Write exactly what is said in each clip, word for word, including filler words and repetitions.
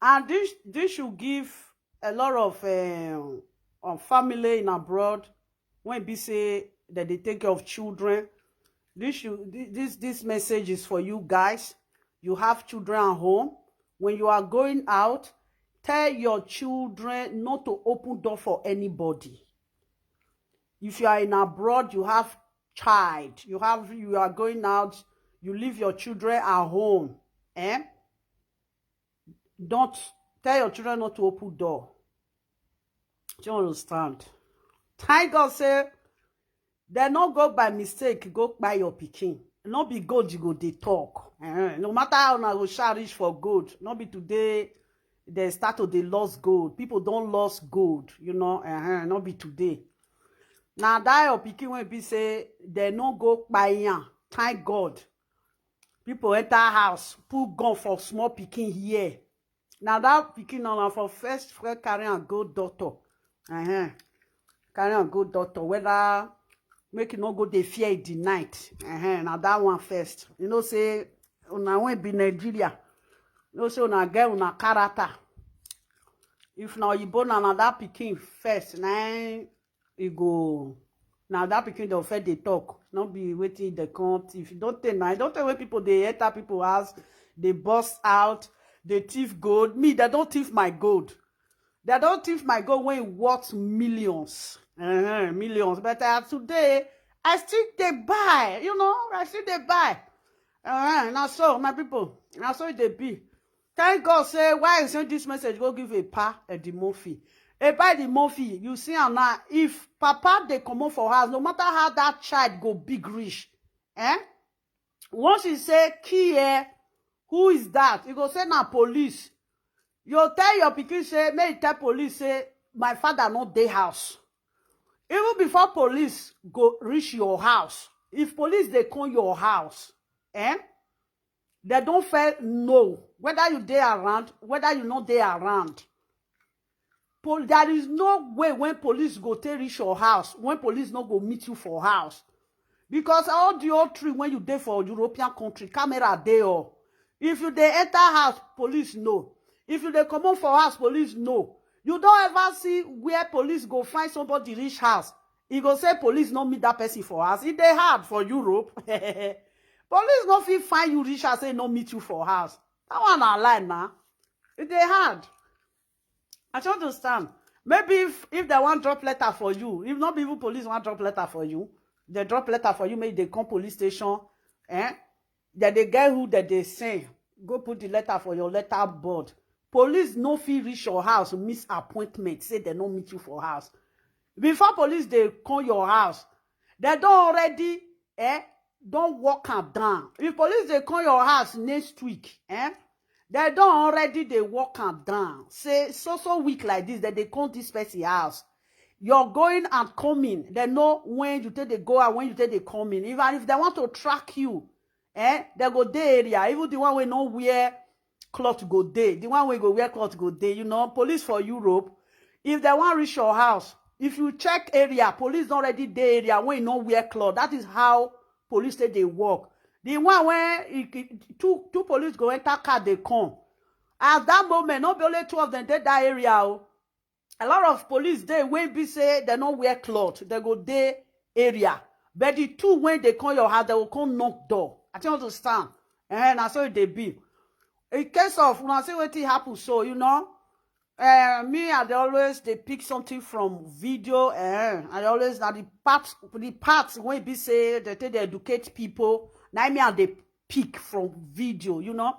And this this should give a lot of um, um, family in abroad when be say that they take care of children. This should thi- this this message is for you guys. You have children at home. When you are going out, tell your children not to open door for anybody. If you are in abroad, you have child, you have you are going out, you leave your children at home. Eh? Don't tell your children not to open door. Do you understand? Thank God say they no go by mistake go buy your pikin. No be gold you go dey talk. Eh, no matter how una go shall reach for gold, no be today they start to dey lost gold. People don't lost gold, you know. Eh, no be today. Now that your pikin will be say they no go buy am. Thank God. People enter house, put gun for small pikin here. Now that pikin now na for first first carry and go doctor. Uh-huh. Carry and go doctor. Whether make e no go dey fear in the night. Uh-huh. Now that one first. You know say una when be Nigeria. You know say una get una character. If na oyibo na na that pikin first, na e go na that pikin dem first dey talk, no be wetin dem come thief. Don't tell na don't tell when people dey enter people house, they burst out, they thief gold. Me, they don't thief my gold. They don't thief my gold when it worth millions. Uh-huh, millions. But uh, today, I still they buy, you know, I still they buy. Uh-huh. Now so, my people, now so they be. Thank God say why I send this message go give a pa Eddie Murphy. A pa Eddie Murphy, you see am now. If papa dey comot for house, no matter how that child go big reach, eh? Once he say kill, eh, who is that? He go say na police. You tell your pikin say make you tell police say my father no dey house. Even before police go reach your house, if police dey come your house, eh? They don't fail know whether you dey around, whether you not dey around. Pol- there is no way when police go take reach your house, when police no go meet you for house. Because all the old tree when you dey for European country, camera dey all. If you dey enter house, police know. If you dey comot for house, police know. You don't ever see where police go find somebody reach house. He go say police no meet that person for house. It dey hard for Europe. Police no fit find you reach house, say no meet you for house. That one na lie na. It dey hard. I don't understand. Maybe if if they want drop letter for you, if not even police want drop letter for you, they drop letter for you, make they come police station, eh? That they get who that they say go put the letter for your letter board. Police no fit reach your house, miss appointment, say they no meet you for house. Before police they call your house, they don't already eh don't walk am down. If police they call your house next week, eh? They don't already they walk am down. Say so so week like this that they come this person house. You're going and coming. They know when you take the go and when you take the coming. Even if they want to track you, eh? They go the area. Even the one we know where cloth go dey, the one wey go wear cloth go dey. You know, police for Europe, if they wan reach your house, if you check area, police don already dey area wey no wear cloth. That is how police take dey work. The one wey e- e- two two police go enter car dey come, at that moment no be only two of them dey that area o. A lot of police dey wey be say dem no wear cloth, dem go dey area, but the two wey dey come your house, dem go come knock door. I think understand. Eh, na so e dey be. In case of una see wetin happen, so you know, uh, me I dey always dey pick something from video. Uh, I dey always na the part the part wey be say they take dey educate people. Na me I dey pick from video. You know,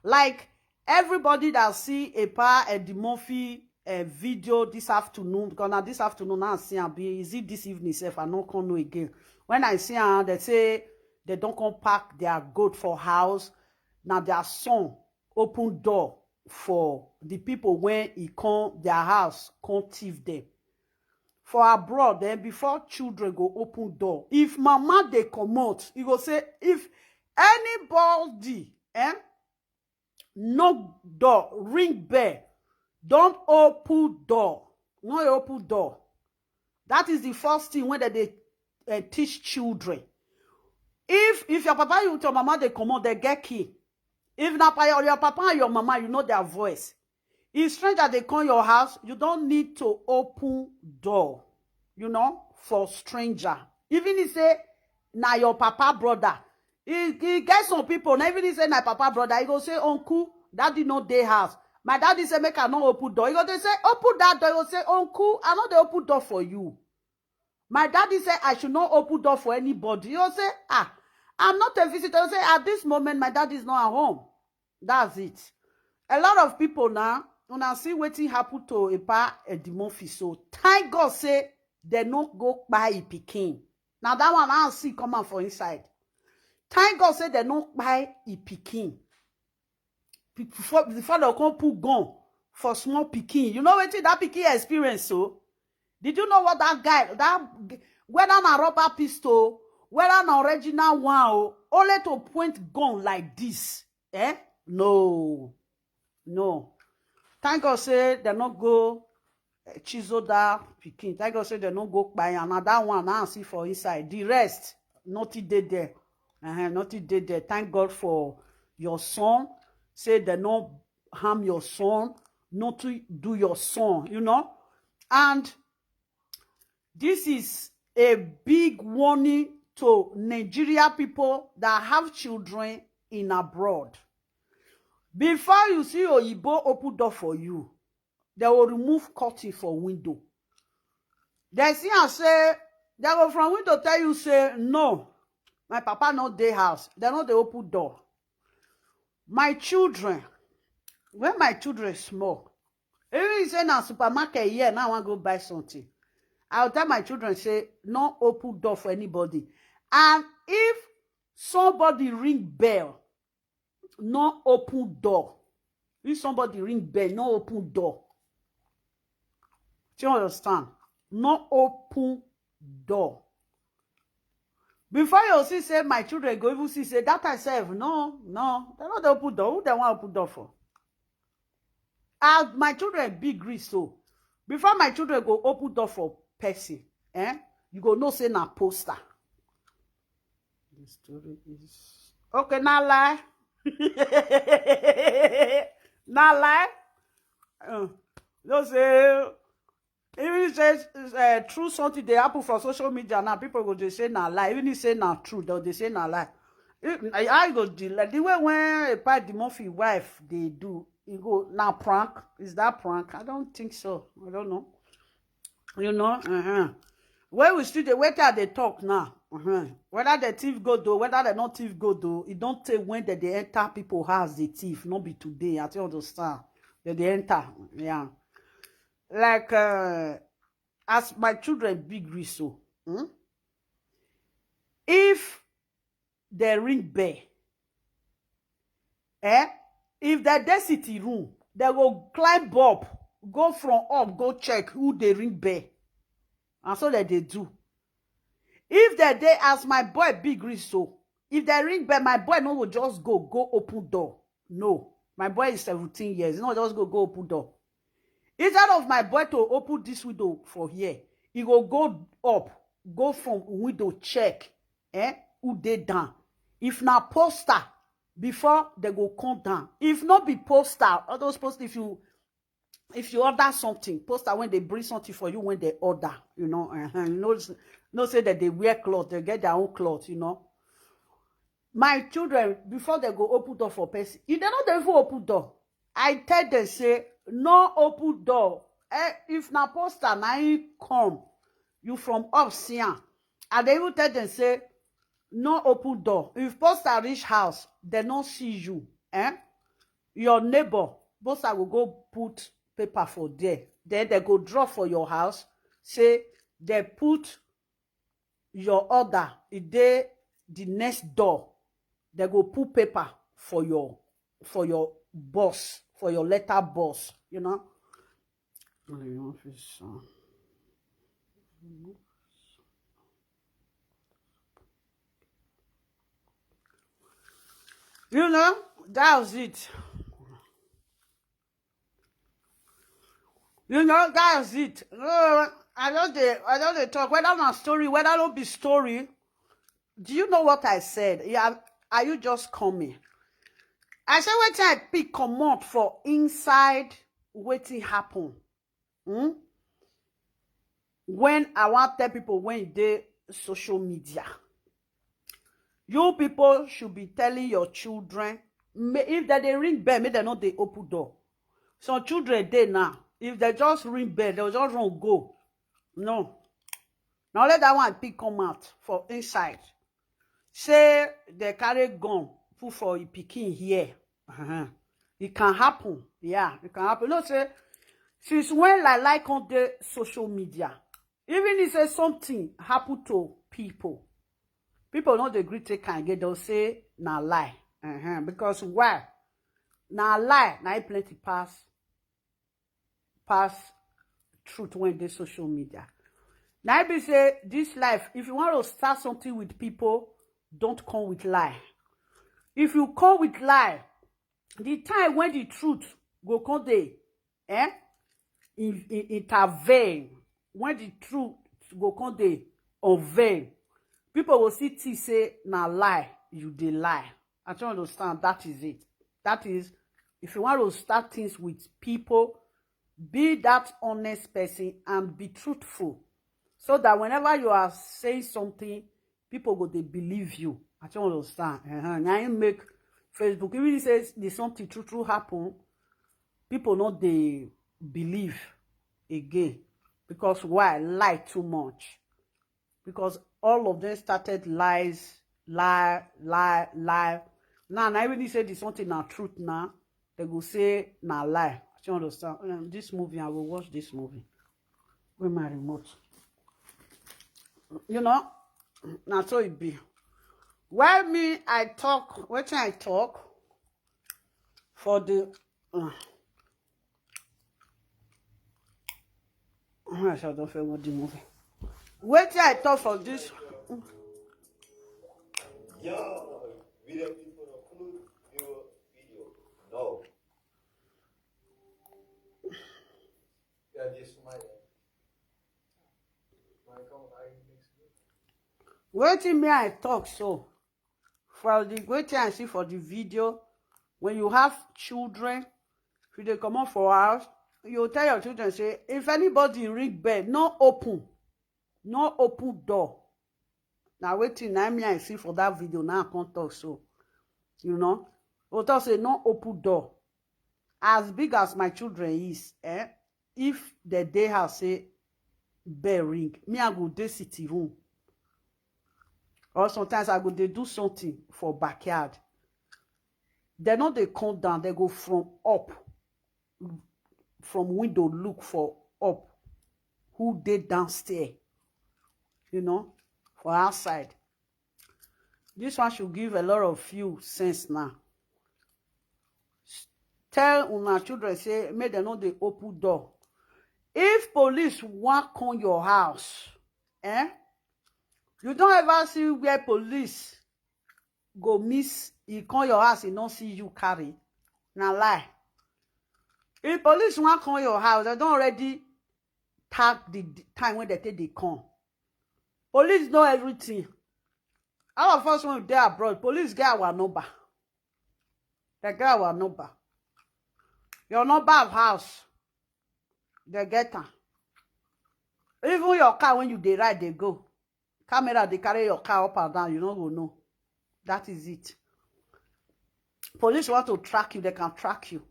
like everybody that see a pa Eddie Murphy uh, video this afternoon, because now this afternoon now I see am be is it this evening sef I no come know again. When I see am, they say they don't come pack their goat for house. Now their son open door for the people when he come their house, come thief them. for abroad, then before children go open door. If mama dey comot, e go say, if anybody, eh, knock door, ring bell, don't open door. No open door. That is the first thing wey dem dey, eh, teach children. If, if your papa, you, your mama dey comot, dem get key. If na pa-, your, your papa and your mama, you know their voice. If stranger dey come your house, you don't need to open door, you know, for stranger. Even if say na your papa brother, e, e get some people, na even if say na papa brother, e go say, "Uncle, daddy no dey house. My daddy say make I no open door." E go dey say, "Open that door." E go say, "Uncle, I no dey open door for you. My daddy say I should not open door for anybody." You say, "Ah, I'm not a visitor." You say, "At this moment, my daddy is not at home." That's it. A lot of people now, una see wetin happen to Epa Edimofi. So thank God say dem no go kpai e pikin. Now that one I see come out for inside. Thank God say dem no kpai e pikin. Before, before dem come put gun for small pikin. You know wetin that pikin experience so? Did you know what that guy, that g-, whether na rubber pistol, whether na original one o, only to point gun like this? Eh? No. No. Thank God say dem no go, eh, chisel that pikin. Thank God say dem no go kpai am. Na that one I see for inside. The rest, nothing dey there. Uh-huh, nothing dey there. Thank God for your son. Say dem no harm your son, nothing do your son, you know. And this is a big warning to Nigeria people that have children in abroad. Before you see oyibo open door for you, dem will remove curtain for window. Dem see am say, dem go from window tell you say, "No, my papa no dey house." Dem no dey open door. My children, when my children small, even say na supermarket here now, I wan go buy something, I will tell my children say, "No open door for anybody." And if somebody ring bell, no open door. If somebody ring bell, no open door. Do you understand? No open door. Before you see say my children go even see say that time sef, no, no, dem no dey open door. Who dem wan open door for? As my children big reach so, before my children go open door for person, eh, you go know say na poster. The story is okay, na lie. Na lie. Uh, you know say, even say, uh, true something dey happen for social media now, people go dey say na lie. Even if say na true, dem dey say na lie. If, I, I go the, like, the way when Epa Edimofi wife dey do, e go, na prank. Is that prank? I don't think so. I don't know. You know, uh-huh. When we still dey, wetin I dey talk now, uh-huh, whether dem thief goat o, whether dem no thief goat o, e don tey when dem dey enter people house dey thief. No be today, I think understand. Dem dey enter, yeah. Like, uh, as my children big reach so, hmm? If dem ring bell, eh? If dem dey sitting room, dem go climb up, go from up, go check who dey ring bell. And so dem dey do. If dem dey, as my boy big reach so, if dem ring bell, my boy no go just go, go open door. No. My boy is seventeen years. No, just go, go open door. Instead of my boy to open this window for here, he go go up, go from window check, eh, who dey down. If na poster, before dem go come down. If no be poster, all those poster, if you, if you order something, poster when dem bring something for you, when dem order, you know, uh-huh, you know, s-, know say that dem wear cloth, dem get their own cloth, you know. My children, before dem go open door for person, if dem no dey even open door, I tell dem say, "No open door." Eh, if na poster na him come, you from up see am. I dey even tell dem say, "No open door." If poster reach house, dem no see you, eh? Your neighbor, poster go go put paper for there. Then dem go drop for your house, say dem put your order, e dey the next door. Dem go put paper for your, for your box, for your letter box, you know. Only one fish, uh, You know, that was it. You know, that was it. Uh, I don't dey, I don't dey talk whether na story, whether no be story. Do you know what I said? Yeah, are you just coming? I say wetin I pick comot for inside wetin happen. Hmm? When I wan tell people when e dey social media, you people should be telling your children, may, if dem dey ring bell, make dem no dey open door. Some children dey now, if dem just ring bell, dem just run go. No. Na only that one pick come out for inside. Say dem carry gun put for e pikin here. Uh-huh. It can happen. Yeah, it can happen. You know, say, since when lie lie come dey social media, even if say something happen to people, people no dey gree take am again. Dem say na lie. Uh-huh. Because why? Na lie, na it plenty pass, pass truth when dey social media. Na it be say this life, if you want to start something with people, don't come with lie. If you come with lie, the time when the truth go come dey, eh, in, in, intervene, when the truth go come dey unveil, people go see things say na lie, you dey lie. I don't understand. That is it. That is, if you want to start things with people, be that honest person and be truthful, so that whenever you are saying something, people go dey believe you. I don't understand. Uh-huh. Na im make Facebook, even if say the something true true happen, people no dey believe again. Because why? Lie too much. Because all of them started lies, lie, lie, lie. Now, na even say the something na truth now, they go say na lie. You understand? Um, this movie, I will watch this movie. With my remote. You know, na so it be. While me, I talk, wetin I talk for the, uh, I shall don't feel what the movie. Wetin I talk for this. Yo, video people upload your video. No. Yeah, this my, my account, I mix it. Wetin me I talk so? For the wetin I see for the video, when you have children, if you dey comot for house, you tell your children say, if anybody ring bell, no open, no open door. Na wetin na me I see for that video, now I come talk so. You know, we talk say no open door. As big as my children is, eh, if the day house say bell ring, me I go dey sitting room. Or sometimes I go dey do something for backyard. They no dey come down, they go from up, from window look for up who dey downstairs, you know, for outside. This one should give a lot of you sense now. Tell una children say make dem no dey open door. If police wan come your house, eh? You don ever see where police go miss, e come your house, e no see you carry? Na lie. If police wan come your house, dem don already tag the d-, time wey dem take dey come. Police know everything. All of us wey dey abroad, police get our number. Dem get our number. Your number of house, dem get am. Even your car when you dey ride dey go, camera dey carry your car up and down, you no go know. That is it. Police want to track you, they can track you.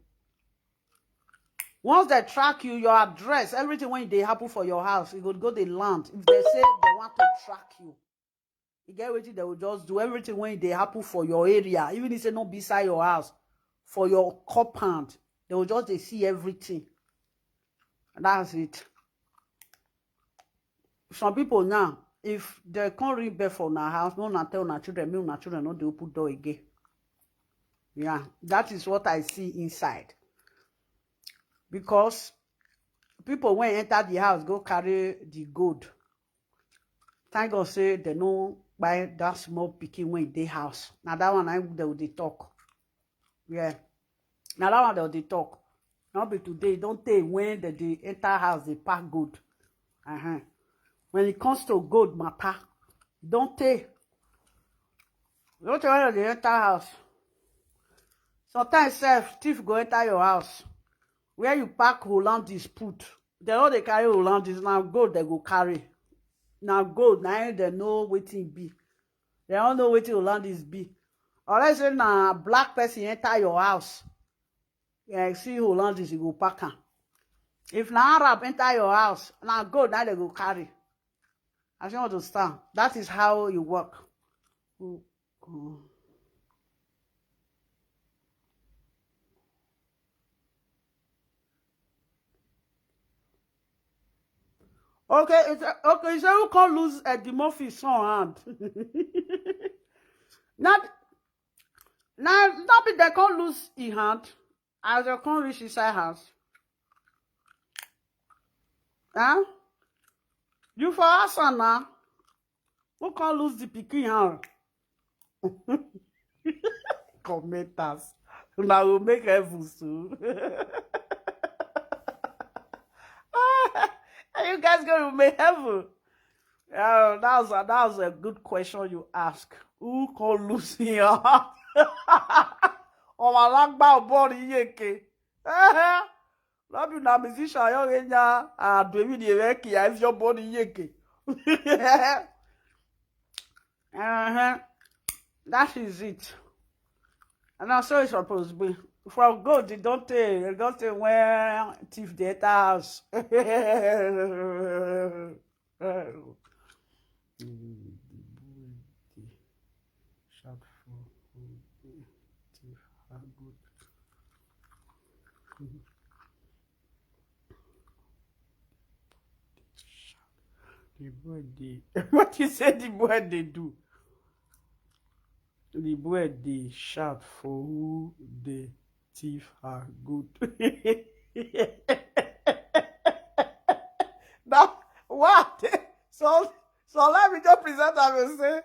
Once they track you, your address, everything when dey happen for your house, e go go dey land. If they say they want to track you, e get wetin they will just do. Everything when dey happen for your area, even if say no be inside your house, for your compound, they will just dey see everything. That's it. Some people now, if they come ring bell for una house, no una tell una children, make una children no dey open door again. Yeah, that is what I see inside. Because people when enter the house go carry the gold, Thank God say dem no buy that small pikin wey dey house. Na that one na im dem dey talk. Yeah. Na that one dem dey talk. No be today, e don tey when dem dey enter house dey pack gold. Uh-huh. When it comes to gold matter, e don tey. E don tey when dem dey enter house. Sometimes sef, thief go enter your house. Where you pack Hollandis put, dem no dey carry Hollandis, na gold dem go carry. Na gold, na im dem know wetin e be. Dem no know wetin Hollandis be. Unless say na black person enter your house, yeah, see Hollandis, you go pack am. If na Arab enter your house, na gold na dem go carry. I say understand. That is how you work. Mm, mm. Okay, it's, okay, you say who can't lose Eddie Murphy son hand? Not, not, not be they can't lose his hand as they can't reach inside house. Huh? You for us now. Who can't lose the pikin hand? Commenters. Now will make heaven soon. Are you guys going to make heaven? Yeah, that's a, that's a good question you ask. Who can lose here? Oh, my luck, my body, yeke. No be na musician yo genya a do ebi the reki a if your body yeke. Uh-huh. That is it. And na so it's supposed to be. For God, they don't take, they don't take when thief the enter house. Shout for who dey thief her goat. The boy dey. What you say the boy dey do? The boy dey shout for who dey thief her goat. Now, what? So, so let me just present am and say,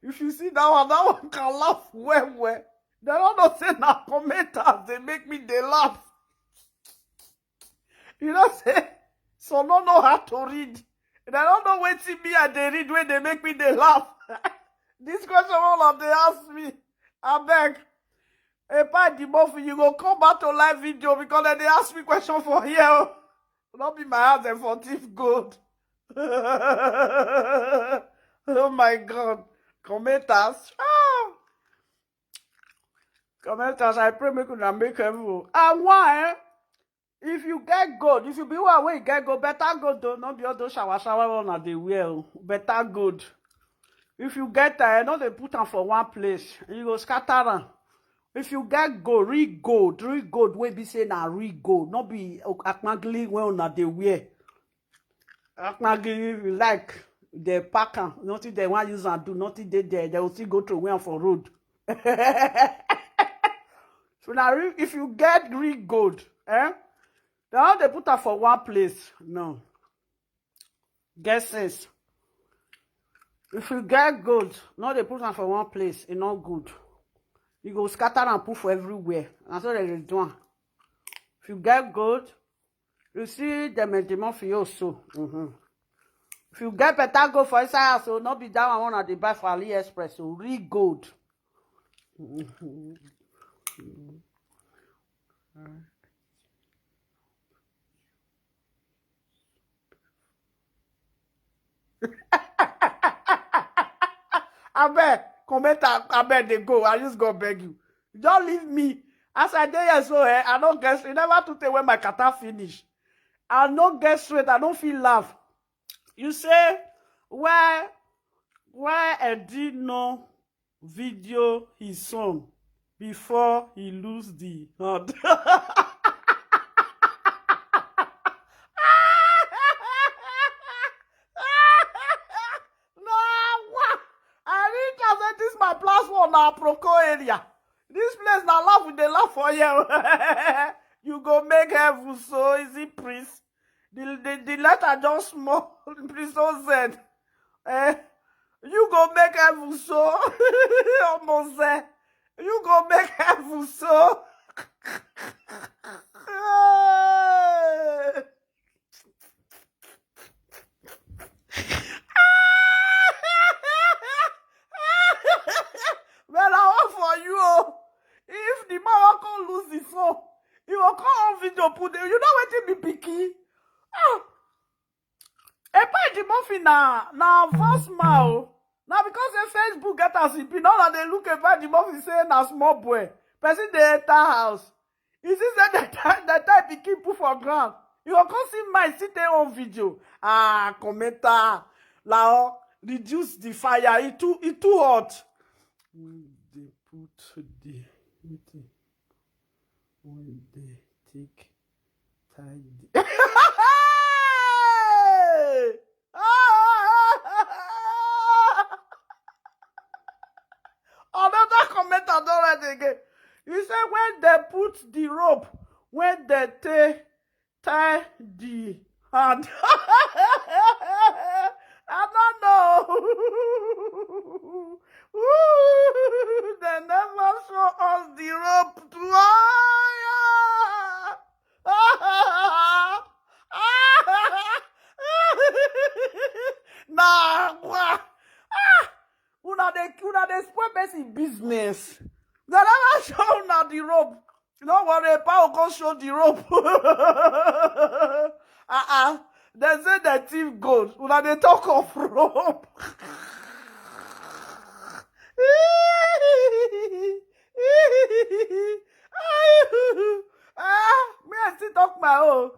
if you see that one, that one can laugh well, well. They don't know say na commenters, they make me dey laugh. You know say, so no know how to read. They don't know wetin me I dey read when they make me dey laugh. This question all of they ask me. I beg. Epa the Murphy, you go come back to live video because they dey ask me question for here. Oh. No be my house dem for thief gold. Oh my God. Commenters. Ah! Commenters, I pray make una make heaven. Oh. And why? Eh? If you get gold, if you be one wey get gold, better gold though, not be all those shower shower one na dey wear. Oh. Better gold. If you get, uh, no dey put am for one place, you go scatter am. If you get gold, real gold, real gold wey be say na real gold, no be akpangili wey una dey wear. Akpangili, if you like, they pack am. Nothing they want use and do, nothing they there. They will still go to wear am for road. So now, if you get real gold, eh? They all they put am for one place. No. Get sense. If you get gold, no dey put am for one place, e no good. You go scatter and put for everywhere. And so they dey do am. If you get gold, you see them in the month for you so. Mm-hmm. If you get better gold for inside house, so not be that one I dey buy for AliExpress, so real gold. Mm-hmm. Abeg, comment, abeg, they go. I just go beg you. Don't leave me. As I dey here so, eh, I don't get, you never to take when my kata finish. I don't get straight. I don't feel love. You say, why, why Eddie no video his son before he lose the hand? No, what? I read as say this my plus one na Proko area. This place na laugh we dey laugh for here. You go make heaven so easy, prince. The, the, the letter just small. Prince O Z. Eh? You go make heaven so. Almost there. You go make heaven so. But I want for you, oh. If the man wan come lose the phone, he go come on video put there. You know wetin be pikin? Ah, a buy the muffin na na first ma o. Na because say Facebook get as e be. Now na dey look a buy the muffin say na small boy. Person dey enter house. You see say the time the time pikin put for ground. You go come see my see take on video. Ah, commenter. Lao, reduce the fire. E too e too hot. We dey put the wetin we dey take tie the Another commenter don write again. He say when dem put the rope, when dem take tie the hand. I don't know. Ooh, they never show us the rope to hire. Nah, wah. Ah, una dey una dey spoil person business. They never show una the rope. No worry, Paul go show the rope. Uh-uh. They say the thief gold. Una dey talk of rope. Ah, me I still talk my own.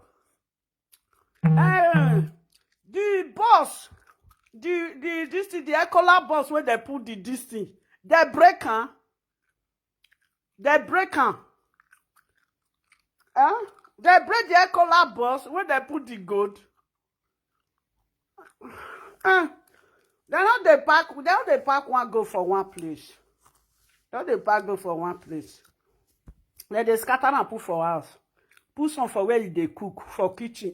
Eh, the boss, the the this thing, the Ecola boss wey dem put the this thing, dem break am, dem break am. Eh? Dem break the Ecola boss wey dem put the gold. Eh, dem no dey pack, dem no dey pack one go for one place. Dem no dey pack go for one place. Dem dey scatter am put for house. Put some for where you dey cook for kitchen.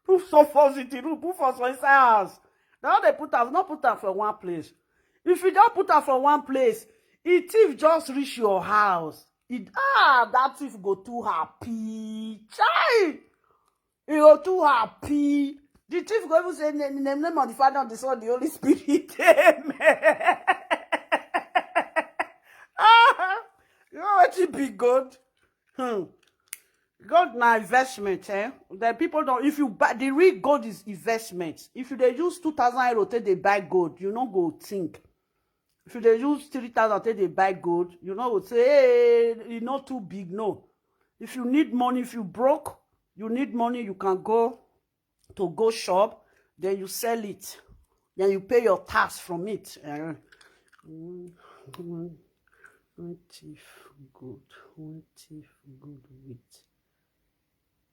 Put some for sitting room. Put for some inside house. Dem no dey put am, no put am for one place. If you don put am for one place, e thief just reach your house. E ah that thief go too happy. Chai! You go too happy. The thief go even say, "In the name of the Father, of the Son, of the Holy Spirit." Amen. Ah, you know what you be good? Hmm. Gold na investment, eh? The people don't, if you buy, the real gold is investment. If you dey use two thousand euro take dey buy gold, you no go think. If you dey use three thousand take dey buy gold, you no go say, "Hey, e no too big." No. If you need money, if you broke, you need money, you can go to go shop, then you sell it, then you pay your tax from it. Eh. Mm, mm. When thief good, when thief good with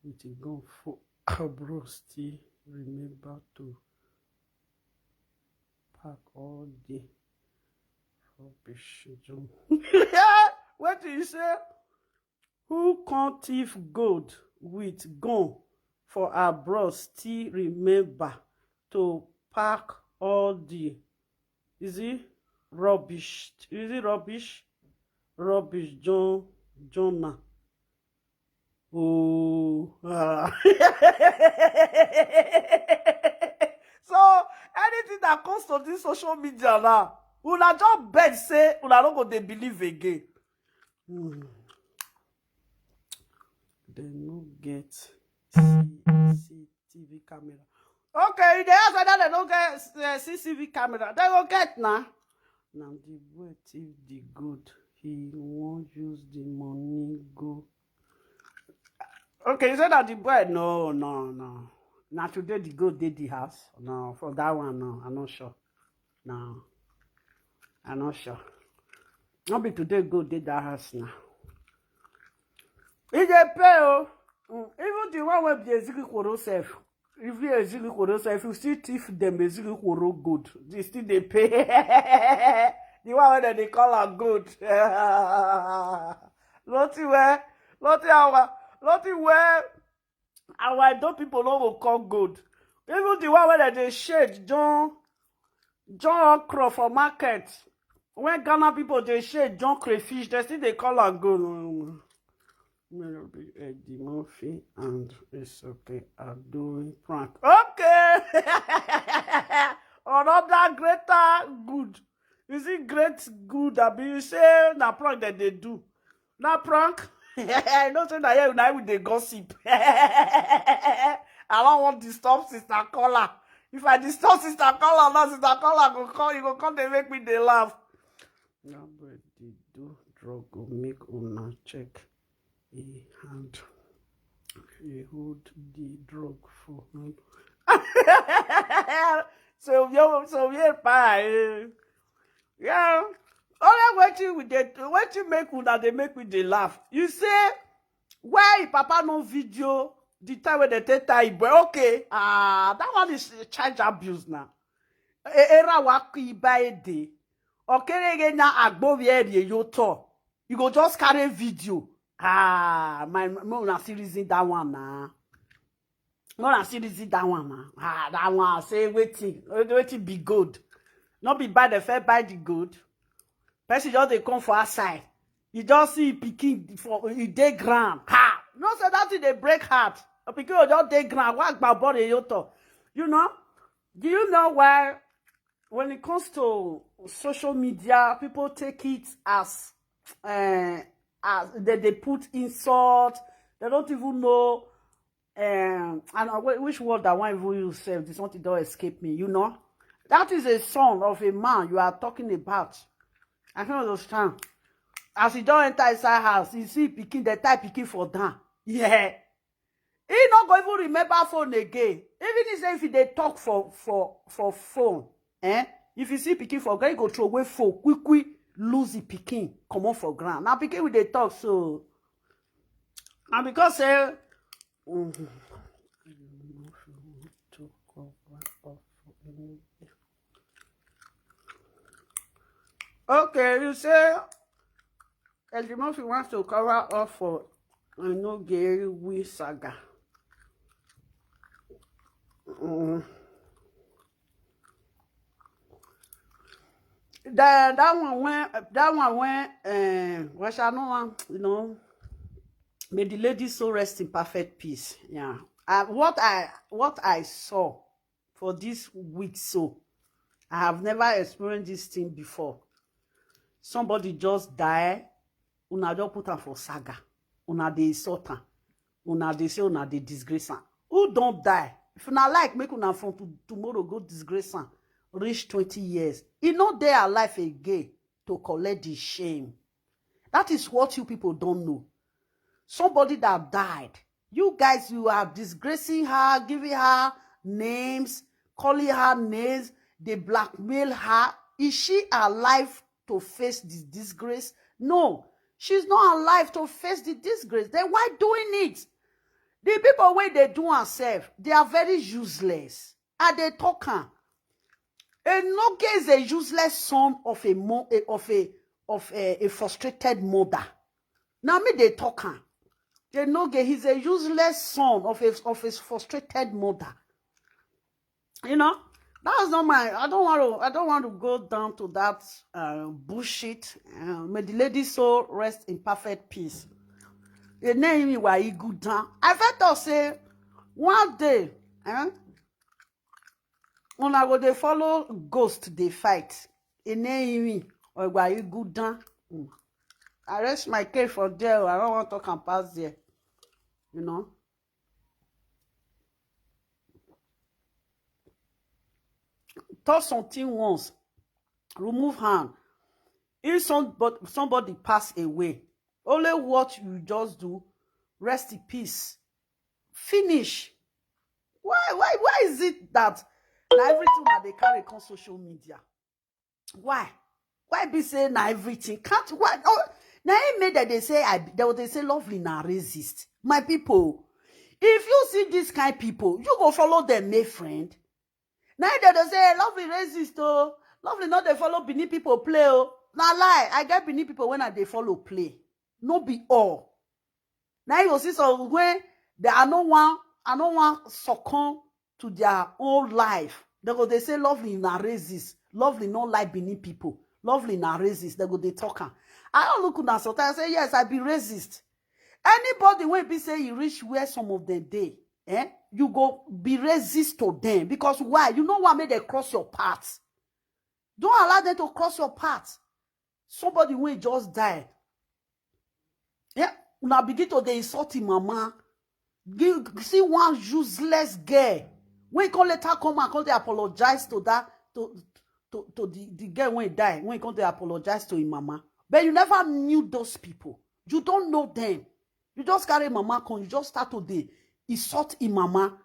with gun for abroad still remember to pack all the rubbish. Wetin you say? Who come thief gold with gun for abroad still remember to pack all the, is it rubbish? Is it rubbish? Rubbish, John, Jonah. Oh, ah. So anything that comes to this social media now, una just beg say una no go dey believe again. Hmm. Dem no get C C T V camera. Okay, you dey ask whether dem no get uh, C C T V camera. Dem go get na. Na the boy thief the gold. He wan use the money go. Okay, you say that the boy. No, no, no. Na today the gold dey the house. No, for that one, no, I'm not sure. No, I'm not sure. No be today gold dey that house now. E dey pay o. Mm, even the one wey be Ezigi Kworo sef, if you Ezigi Kworo sef, if you still thief them Ezigi Kworo gold, they still dey pay. The one wey dem dey call am gold. Nothing where, nothing our, nothing where our Edo people no go call gold. Even the one wey dem dey shade, John, John okra for market. When Ghana people dey share John crayfish, they still dey call am go. Melody, Eddie Murphy and Isoke are doing prank. Okay. Another greater good. Is it great good? Abi you say na prank that they do? Na prank? I know say na here na we dey gossip. I don't want disturb sister caller. If I disturb sister caller now, sister caller go call, you go come dey make me dey laugh. Nobody do drug go make una check e hand. E hold the drug for hand. So we so we pa eh. Yeah. Only wetin we dey wetin make una dey make we dey laugh. You say why papa no video the time wey dem take tie boy? Okay, ah, that one is child abuse now. Era wa ku iba ede. Okerege na agbo we eri eyo to. You go just carry video. Ah, my make una see reason that one na. Make una see reason that one na. Ah, that one say wetin wetin be gold. No be buy the fair buy the gold. Person just dey come for outside. You just see pikin for e dey ground. Ha! You know say that thing dey break heart. A pikin go just dey ground. Wa gba body eyo to. You know? Do you know why when it comes to social media, people take it as uh, as they, they put insult, they don't even know um and uh, whi- which word I want even use sef, this one don escape me, you know. That is a son of a man you are talking about. I can't understand. As he don't enter inside house, you see picking the type picking for down. Yeah. He not going to remember phone again. Even if if they talk for for for phone, eh? If you see picking for ground, you go throw away phone quick quick, lose the picking, come on for ground. Now picking with the talk so, and because say mm, to cover up for any. Okay, you say Eddie Murphy wants to cover up for Anogeri saga. Mm. That, that one when that one when uh, Russia no one, you know, may the lady so rest in perfect peace. Yeah. Uh, what I what I saw for this week so, I have never experienced this thing before. Somebody just die, una just put am for saga, una dey insult am, una dey say una dey disgrace am. Who don die? If una like make una from to, tomorrow go disgrace am, reach twenty years, e no dey alive again to collect the shame. That is what you people don't know. Somebody that died, you guys, you are disgracing her, giving her names, calling her names, they blackmail her. Is she alive to face this disgrace? No, she's not alive to face the disgrace. Then why doing it? The people where they do herself, they are very useless. Are they talking? Enoge is a useless son of a mo- eh, of a of a, a frustrated mother. Now me they talk am. Enoge, he's a useless son of a of a frustrated mother. You know, that's not my. I don't want to. I don't want to go down to that uh, bullshit. Uh, may the lady soul rest in perfect peace. The name me why he good down. I felt to say one day, eh, una go dey follow ghost dey fight. Eneyimi or Igbaigudan. Mm. I rest my case for there. I don't want to come past there. You know. Touch something once, remove hand. If somebody, somebody pass away, only what you just do, rest in peace. Finish. Why why why is it that na everything una dey carry come social media? Why? Why be say na everything? Can't why? Oh, na him make that they say I they will they say lovely na racist. My people, if you see this kind people, you go follow them, my friend. Now they dey say lovely racist oh, lovely not they follow Benin people play oh. Na lie, I get Benin people when I they follow play. No be all. Now you go see some when they are no one, I no one succumb to their own life. They go they say lovely na racist. Lovely no like Benin people. Lovely na racist. They go dey talk am. I don look una sometimes say, yes, I be racist. Anybody wey be say e reach where some of them dey, eh, you go be racist to them. Because why? You know why make dem cross your path? Don't allow them to cross your path. Somebody wey just die. Yeah, una begin to dey insult him mama. You see one useless girl wey come later come and come dey apologize to that, to to to the the girl wey die, wey come dey apologize to him mama. But you never knew those people. You don't know them. You just carry mama come, you just start to dey insult him mama.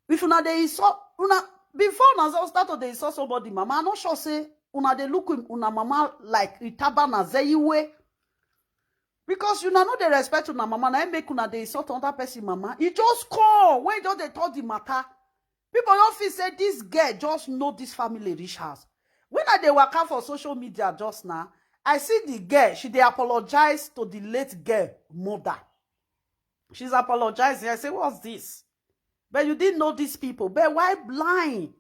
If una dey insult una, before una start to dey insult somebody mama, I no sure say una dey look him una mama like Itaba na Zeyiwe. Because una no dey respect una mama, na im make una dey insult another person mama. E just come when e just dey talk the matter. People don feel say this girl just know this family reach house. When I dey waka for social media just now, I see the girl, she dey apologize to the late girl mother. She's apologizing. I say, what's this? But you didn't know these people. But why blind?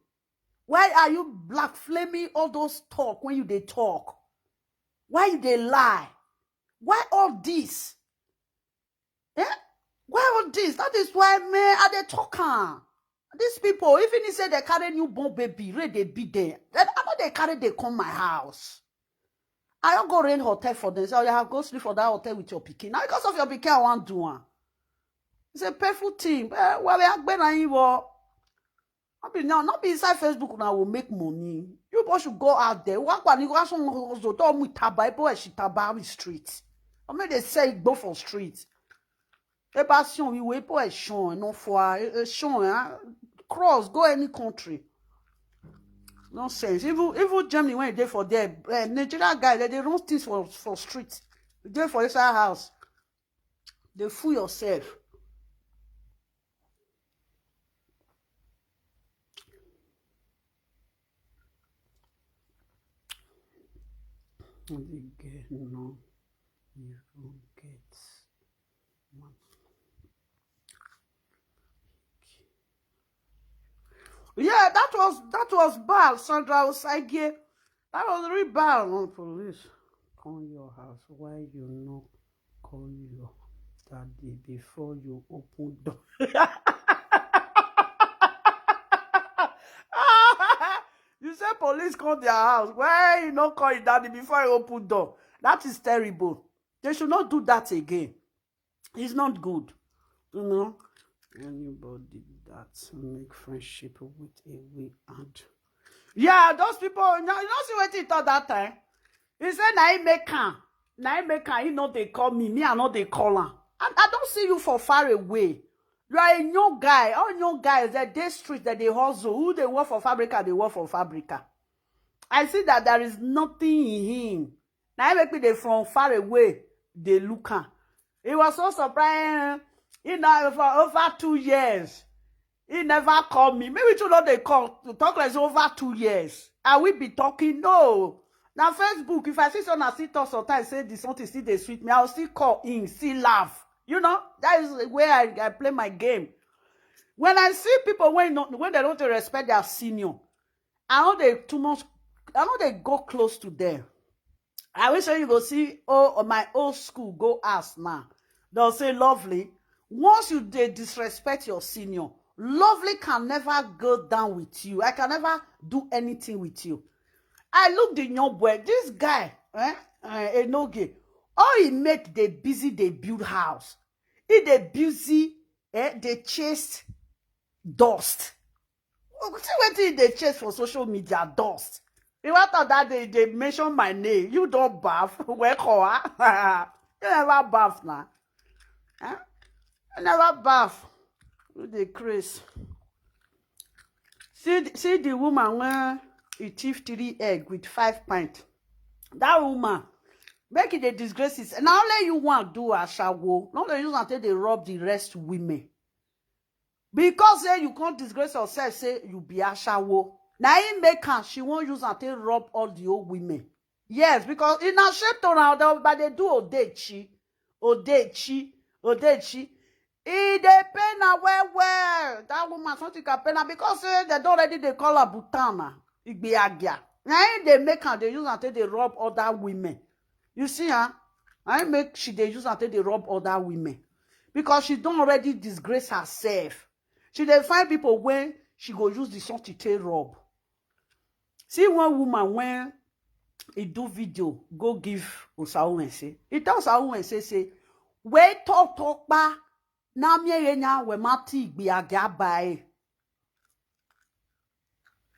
Why are you black flaming all those talk when you dey talk? Why you dey lie? Why all this? Eh? Why all this? That is why, man, I dey talk am. These people, even if say they carry newborn baby, rain dey beat them. Then I know they carry, they come my house. I don go rent hotel for them. Say, oh, you have go sleep for that hotel with your pikin. Now because of your pikin, I wan do am. It's a painful thing. Eh, well, we are going to, not be now, not be inside Facebook now will make money. You both should go out there. What can you ask someone who goes to tell me taba, people she taba on the street? I mean, they say go for street. E passion, we wait for a show, no for a show, eh? Cross, go any country. Nonsense. Even even Germany when they for there, uh, Nigeria guy, they, they run things for for street. They for inside house. They fool yourself. The girl no even get one. Yeah, that was that was bad, Sandra Osagie. That was really bad. One police come your house. Why you no call your daddy before you open door? You say police come their house. Why you no call your daddy before you open door? That is terrible. They should not do that again. It's not good. You know, anybody that make friendship with a way and yeah, those people, you know, you don't see what he thought that time. He said, na him make am. Na him make am. He not they call me. Me, I not they call am. And I don't see you for far away. You are a young guy. All young guys, that they street, that they hustle. Who they work for Fabrica, they work for Fabrica. I see that there is nothing in him. Now he make me they from far away. They look am. He was so surprised. He now for over two years. He never called me. Maybe you know they call to talk like over two years. I will be talking. No. Now Facebook, if I see someone I see talk sometimes say this something still they sweet me, I'll still call him, still laugh. You know, that is the way I, I play my game. When I see people when not when they don't respect their senior, I know they too much. I know they go close to them. I wish you go see oh on my old school go ask now. They'll say lovely. Once you they disrespect your senior, lovely can never go down with you. I can never do anything with you. I look the young boy, this guy, eh, uh, Enoge. All he make they busy, they build house. He they busy, eh, they chase dust. See wetin dey chase for social media dust. The matter that day they mention my name. You don't baff. Where koa? You never baff now. Huh? You never baff. You the craze. See, see the woman when he thief three egg with five pint. That woman, make it a disgrace. Is now let you want do a shower. Not they use until they rob the rest women. Because say you can't disgrace yourself, say you be ashawo. Now he make her, she won't use and take rob all the old women. Yes, because in a shelter now, they, but they do odechi, odechi, odechi. E dey pain her well well. That woman something can pain her because say they don't already they call her Butana. Igbeagia. Na im dey make am dey use am take dey rob other women. You see, huh? Na im make she dey use am take dey rob other women, because she don already disgrace herself. She dey find people wey she go use the something take rob. See one woman, when e do video go give Osaowense, e tell Osaowense say, "We talk talk pa na mi enya we mati igbe aga bae."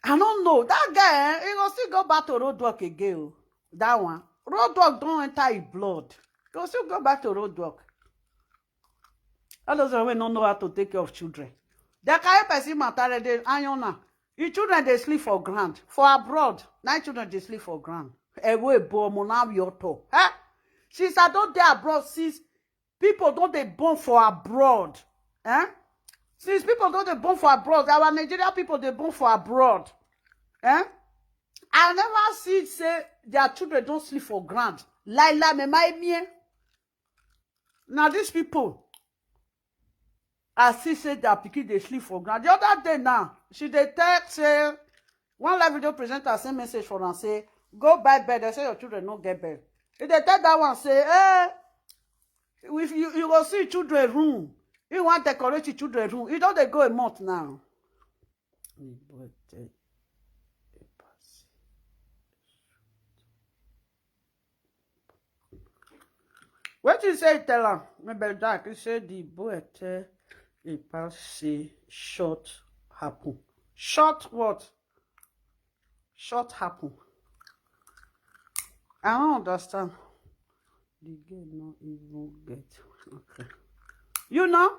I don't know. That guy, eh, he go still go back to roadwork again. Oh. That one. Roadwork don't enter his blood. He go still go back to roadwork. All those wey no know how to take care of children. They carry person matter, they iron am. Your children, they sleep for ground. For abroad, nine children, they sleep for ground. Ewe bo mo na yoto. Eh? Since I don't dey abroad, since people don't dey born for abroad. Eh? Since people don't dey born for abroad, our Nigeria people, they born for abroad. Eh? I never see say their children don't sleep for ground. Laila me my mie. Now these people, I see say their pikin dey sleep for ground. The other day now, she dey text say, one live video presenter send message for am say, "Go buy bed." They say your children no get bed. He dey tell that one say, "Eh, if you, you go see children room. You want decorate your children room." You don't dey go a month now. Wetin say tell am? Maybe that he say the boy tell a pass say short happen. Short what? Short happen. I don't understand. The girl not even get. Okay. You know?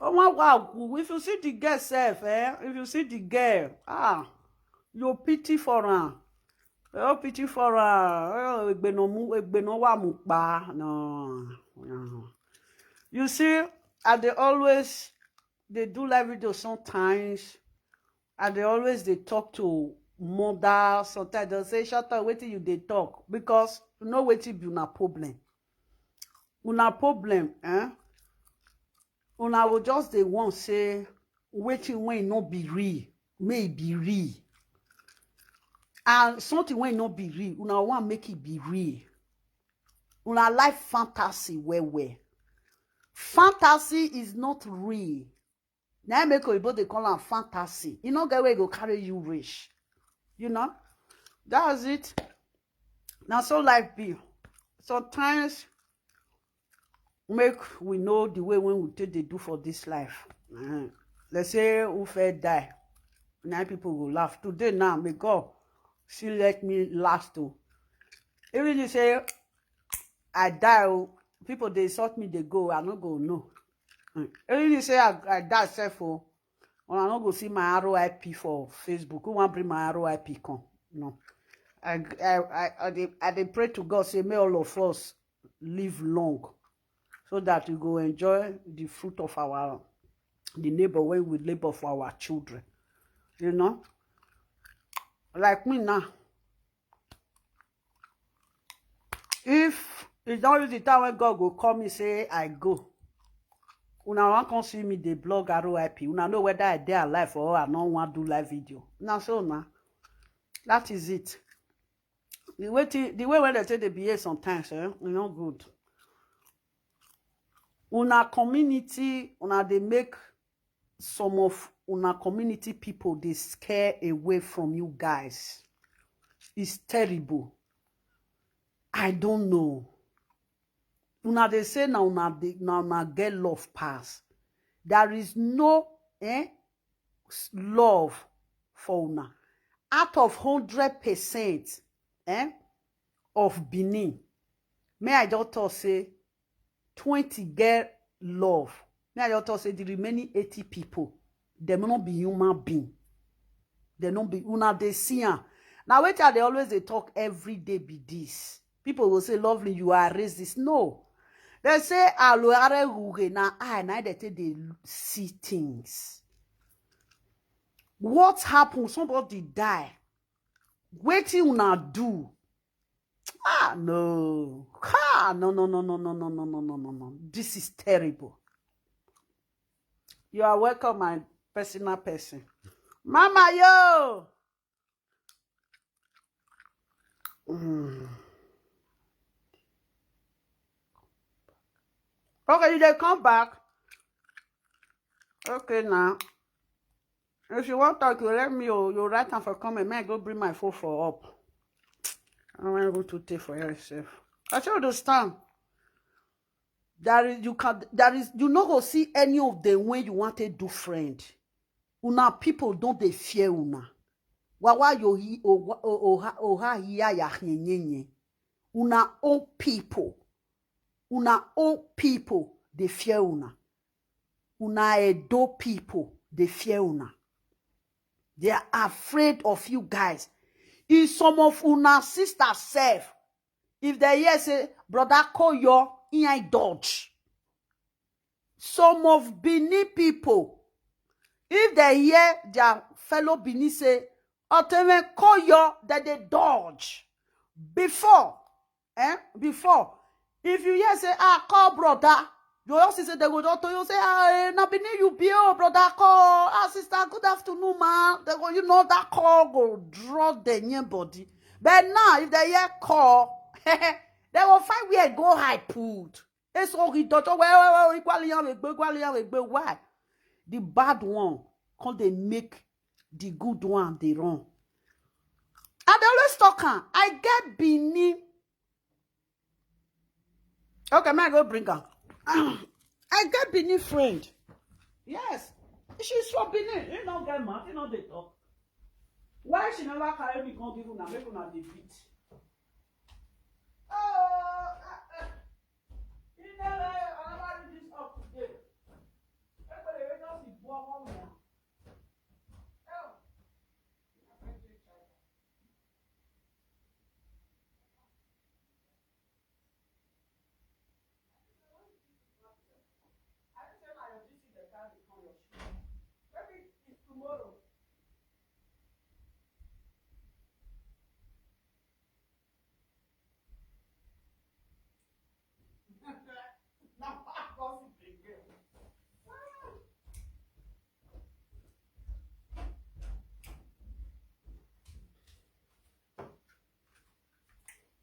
Oh my wow, if you see the girl self, eh? If you see the girl, ah, you pity for her. You pity for her. Oh, egbe no mu, egbe no wa mu pa. No. No. You see, I dey always they do live video sometimes. I dey always they talk to mother. Sometimes they say, "Shut up, wait till you they talk." Because you know wait till be una problem. Una problem, eh? Una will just dey want say wetin wey no be real, may e be real. And something wey no be real, una want make it be real. Una like fantasy well well. Fantasy is not real. Na im make oyibo dey call am fantasy. E no get where e go carry you reach. You know? That's it. Na so life be. Sometimes make we know the way when we take dey do for this life. Eh, let's say who fair die. Now people go laugh. Today now, may God still let me last. Oh. Even you say I die, oh, people they insult me, they go, I no go no. Mm. Even you say I, I die self, oh, and I no go see my R I P for Facebook. Who want bring my R I P come? No. I I I, I, dey, I dey pray to God say may all of us live long so that we go enjoy the fruit of our the labor when we labor for our children. You know? Like me now. If it's not the time when God go call me, say I go. Una wan come see me, they blog R I P. Una know whether I dey alive or I no wan do live video. Now so now. That is it. The way the way when they say they behave sometimes, eh, e no good. Una community, una they make some of una community people they scare away from you guys. It's terrible. I don't know. Una they say now una they now una get love pass. There is no eh love for una. Out of hundred percent eh of Benin, may I just talk say twenty get love. May I just talk say the remaining eighty people, they may not be human being. They no be una they see am. Now wait till they always they talk every day be this. People will say, "Lovely, you are racist." No. They say, "Aloare Hure na I na they take they see things." What happened? Somebody die. Waiting una do. Ah no. Ah no no no no no no no no no no no. This is terrible. You are welcome, my personal person. Mama yo. Mm. Okay, you dey come back. Okay, now. If you want talk, you let me, oh, you write am for comment. May I go bring my phone for up. I don't want to take for yourself. I still understand. There is, you can, there is, you no go see any of them when you want to do friend. Una people don't dey fear una. Wawa yo hi, oha, oha, oha, hiya, ya, nye, nye, nye. Una own people. Una own people dey fear una. Una Edo people dey fear una. They are afraid of you guys. If some of una sister sef, if they hear say, "Brother, call your in dodge." Some of Benin people, if they hear their fellow Benin say, "Oteme, call your," that they dodge. Before, eh, before, if you hear say, "Ah, call brother," you also say they go just tell you say, "Ah, eh, na Benin you be, oh, brother, call. Ah, sister, good afternoon, ma." They go, you know, that call go draw the new body. But now, if they hear call, they will find where go high put. Eso ri dojo, we, we, we, igwali yan we gbe, igwali yan we gbe. Why? The bad one come dey make the good one dey run. I dey always talk am. I get Benin. Okay, may I go bring am? I get Benin friend. Yes. She's from Benin. You no get mouth, you no dey talk. Why she never carry me come give una, make una dey beat? Oh, ah, ah. You never, I never read this up today. Everybody, we just dey walk on now. Oh.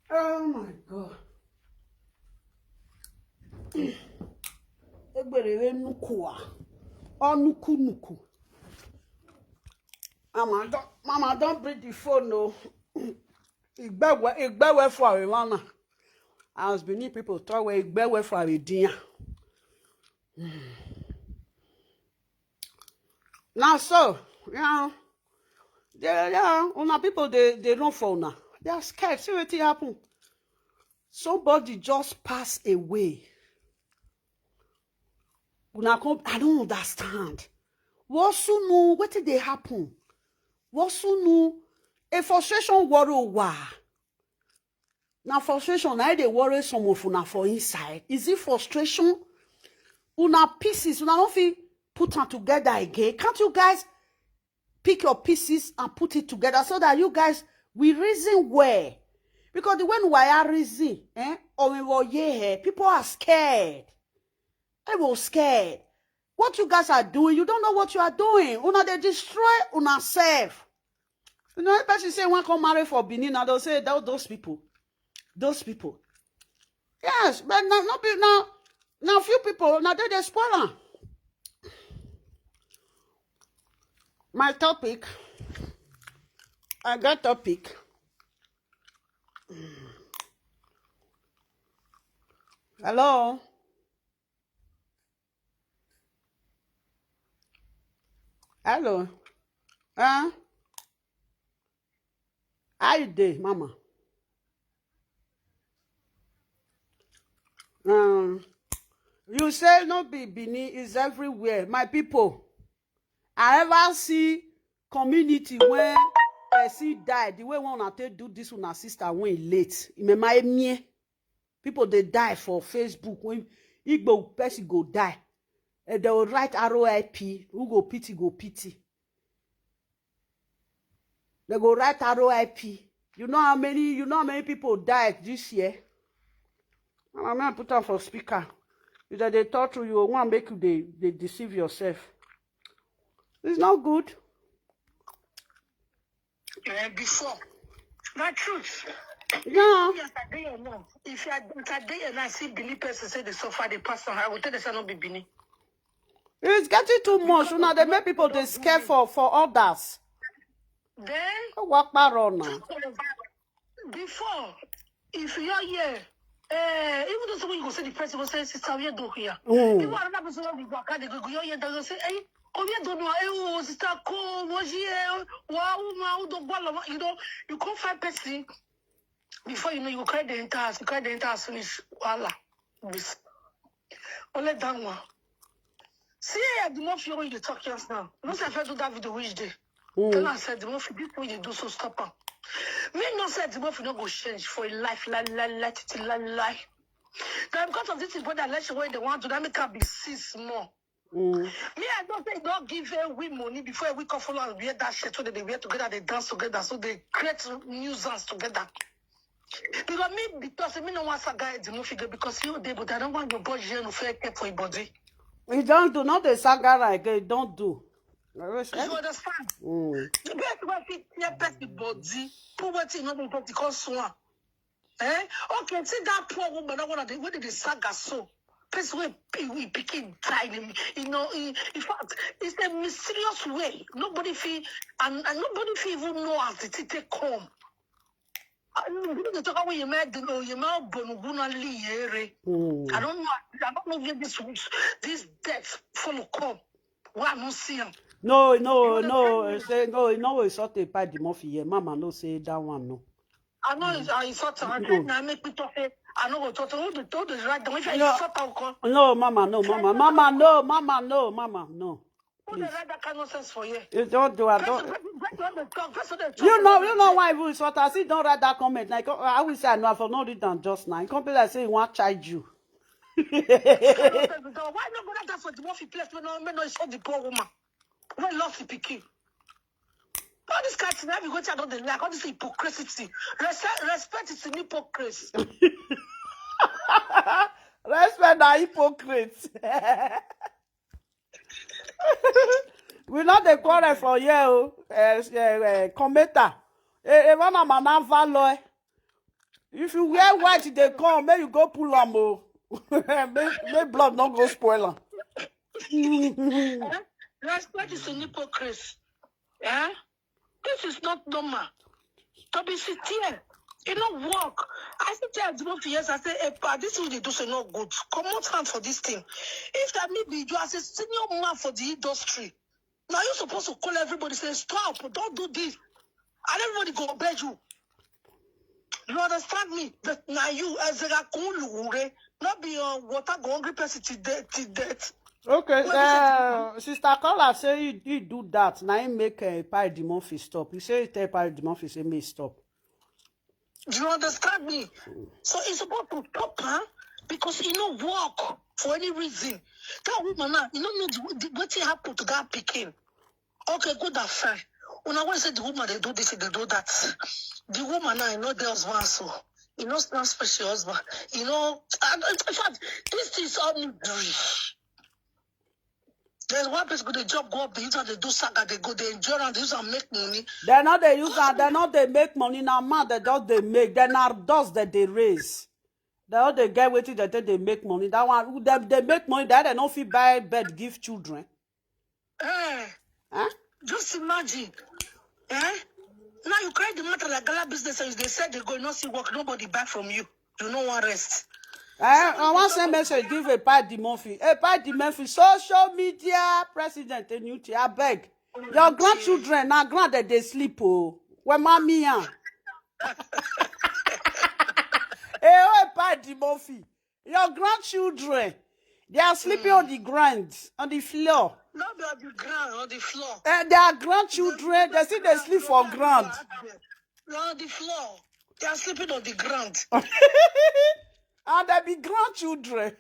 Oh my God. Egberere nnukwu a. Ọ nnukwu nnukwu. Mama don, mama don bring the phone o. Igbewe, igbewe for a man. As Benin people talk, we igbewe for a dinner. Now so, you know, they, yeah, una people, they, they run for una. They are scared. See wetin happen. Somebody just pass away. Una come, I don't understand. What soon? What did they happen? What soon? A frustration worry wa. Na frustration na dey worry some of una for inside. Is it frustration? Una pieces, una no fit put am together again. Can't you guys pick your pieces and put it together so that you guys will reason well? Because the way we are reason, eh, or we were here, eh, people are scared. They were scared. What you guys are doing, you don't know what you are doing. Una dey destroy una self. You know, if person say one come marry for Benin, now they'll say that those people, those people. Yes, but now not be now. Now few people now they dey spoil am. My topic. I got topic. Hello. Hello. Huh? How you dey, mama? Um, you say no be Benin, is everywhere. My people, I ever see community when person die, the way one una take do this una sister when late. Imema emie. People dey die for Facebook. When Igbo person go die, eh, they will write R I P. Who go pity, go pity. They go write R I P. You know how many, you know how many people died this year? Mama, may I put am for speaker? If they dey talk to you, one make you dey, dey deceive yourself. It's not good. Eh, before. Na truth. Yeah. Yes, I dey here now. If I, if I dey here now, I see Benin person say they suffer, they pass on. I will tell them say no be Benin. It's getting too much. Una dey make people dey scare for for others. Then Wakparo na. Before, if you are here, eh, even though someone you go say the person go say, "Sister, we don't here." Mm. Even another person will go back, they go, go here, they go say, "Hey, come here, don't know, hey, oh, sister, come, what you here, wow, wow, don't go along." You know, you can't find person. Before you know, you carry the entire house, you carry the entire house, finish. Voila. This. Only that one. See, eh, the more fury you talk just now. No say I fit do that video which day. Tell Mm. I said the more this way you do so stop am. Me no say the more no go change for a life, la la la titi la la. Now because of this is brother election where they want to that make her be six more. Mm. Me I don't say don't give a we money before we come follow and wear that shirt so that they wear together, they dance together, so they create nuisance together. Because me because me no want saga the more figure because you dey but I don't want your body here no fair care for your body. He don't do not the saga again. Don't do. I wish- You eh? understand? Mm. The best way fit clear person body, put wetin no be body come swan. Eh? Okay, see that poor woman, that one of the way they saga so. Person wey pe- we pikin die, in- you know, in, in fact, it's a mysterious way. Nobody feel and, and nobody feel even know as the thing take come. And you know, they talk about you made the you made bonuguna liyere. Mm. I don't know. I don't know where this this death follow come. Why I don't see him? No, no, You no. understand? Say no, no. It's not a bad Murphy here. Mama no say that one no. I know it's I sort of I No. think I make me talk. Eh, I know what talk. Who the told the right thing? If I No. Sort out come. No, Mama no, Mama, Mama no, Mama no, Mama no. Who the write that kind of nonsense for here? You don't do. I Person don't. person- person wey dey talk, person dey talk, You know, person you dey know talk. Why even sort. I see don't write that comment. Like I will say I know I for not read them just now. You can't be like say you want charge you. Why not go that for the Murphy place? When no, when no show the poor woman. When lost the pikin. All this kind of thing, we go to another like all this hypocrisy. Respect, respect is an hypocrisy. Respect na hypocrite. We not the quarrel for you, oh. Eh, eh, eh, commenter. Eh, eh, one man na valor. If you wear white, they come. May you go pull am oh. May, may blood not go spoil am. Eh? Respect is an hypocrisy. Eh? This is not normal. To be sincere, it no work. I still tell the most years, I say, hey, pa, this thing they do so not good. Come out hand for this thing. If that me be you as a senior man for the industry, now you're supposed to call everybody say stop, don't do this, and everybody go obey you. You understand me? But now you as a cool, not be a water go hungry person till death, till death. Okay, Well, uh, sister caller say he, he do that. Now he make uh, Pai Dimorphy stop. He say he tell Pai Dimorphy say me stop. Do you understand me? So it's about to stop, huh? Because he no work for any reason. That woman now, you don't know the, the, what happened to that pikin. Okay, good and fine. When I want to say the woman they do this, they do that. The woman now, you know the husband so. You know, not special husband. You know, and in fact, this is all me do. There's one place go the job go up, the youth they do saga, they go, they enjoy and they use and make money. They not they use and they not they make money now. Man, they don't they make. They not dust that they raise. They all they get waiting that they make money. That one them they make money. That they don't fit buy bed give children. Eh, Huh? Just imagine. Eh? Now you create the matter like gala business and they said they go not see work, nobody buy from you. You know one rest. I, I want send message give a Pai Dimorphy. A Pai Dimorphy, social media president in U T. I beg. Your grandchildren now grand that they sleep oh. Where mommy are? Eh, oh, Pai Dimorphy. Your grandchildren, they are sleeping on the ground, on the floor. Not be on the ground, on the floor. Eh, they are grandchildren. They see they sleep for ground. They're on the floor. They are sleeping on the ground. And they be grandchildren.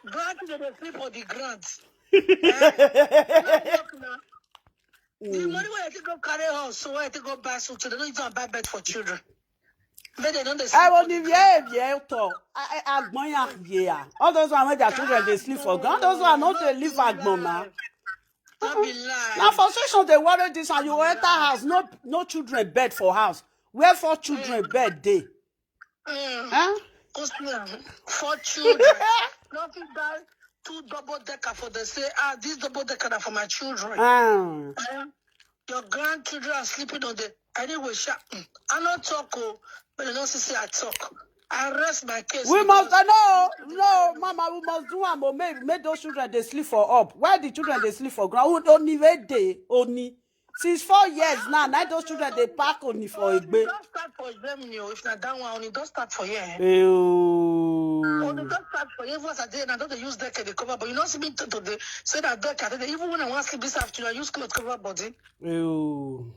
Grandchildren they sleep on the ground. Eh? No work now. The money where I think go carry house, so where I think go buy something, they don't even buy bed for children. But they don't. They I sleep will on the leave ground. here, yeah, to. I, I, I, yeah. All those one when their children they sleep for ground. Those one not they live at now. Not be lie. Now for session they worry this and you enter house, no no children bed for house. Where four children bed dey? Mm. Huh? Go see am. Four children. No fit buy two double decker for the say, ah, this double decker na for my children. Ah. Eh? Your grandchildren are sleeping on the anyway. Sha, mm. I no talk, oh, but you know, see, say I talk. I rest my case. We must Because no, no, mama, we must do am. Oh, make, make those children dey sleep for up. Why the children dey sleep for ground? Who only wey dey only since four years now? Now those children dey pack only for Only egbe. Don start for Germany, oh, if na that one, only Don start for here. Ew. Only Don start for here. Even as I dey, I don dey use deck dey cover, but you know, see me to, to the say that deck. I dey, even when I want sleep this afternoon, I use cloth cover body. Ew.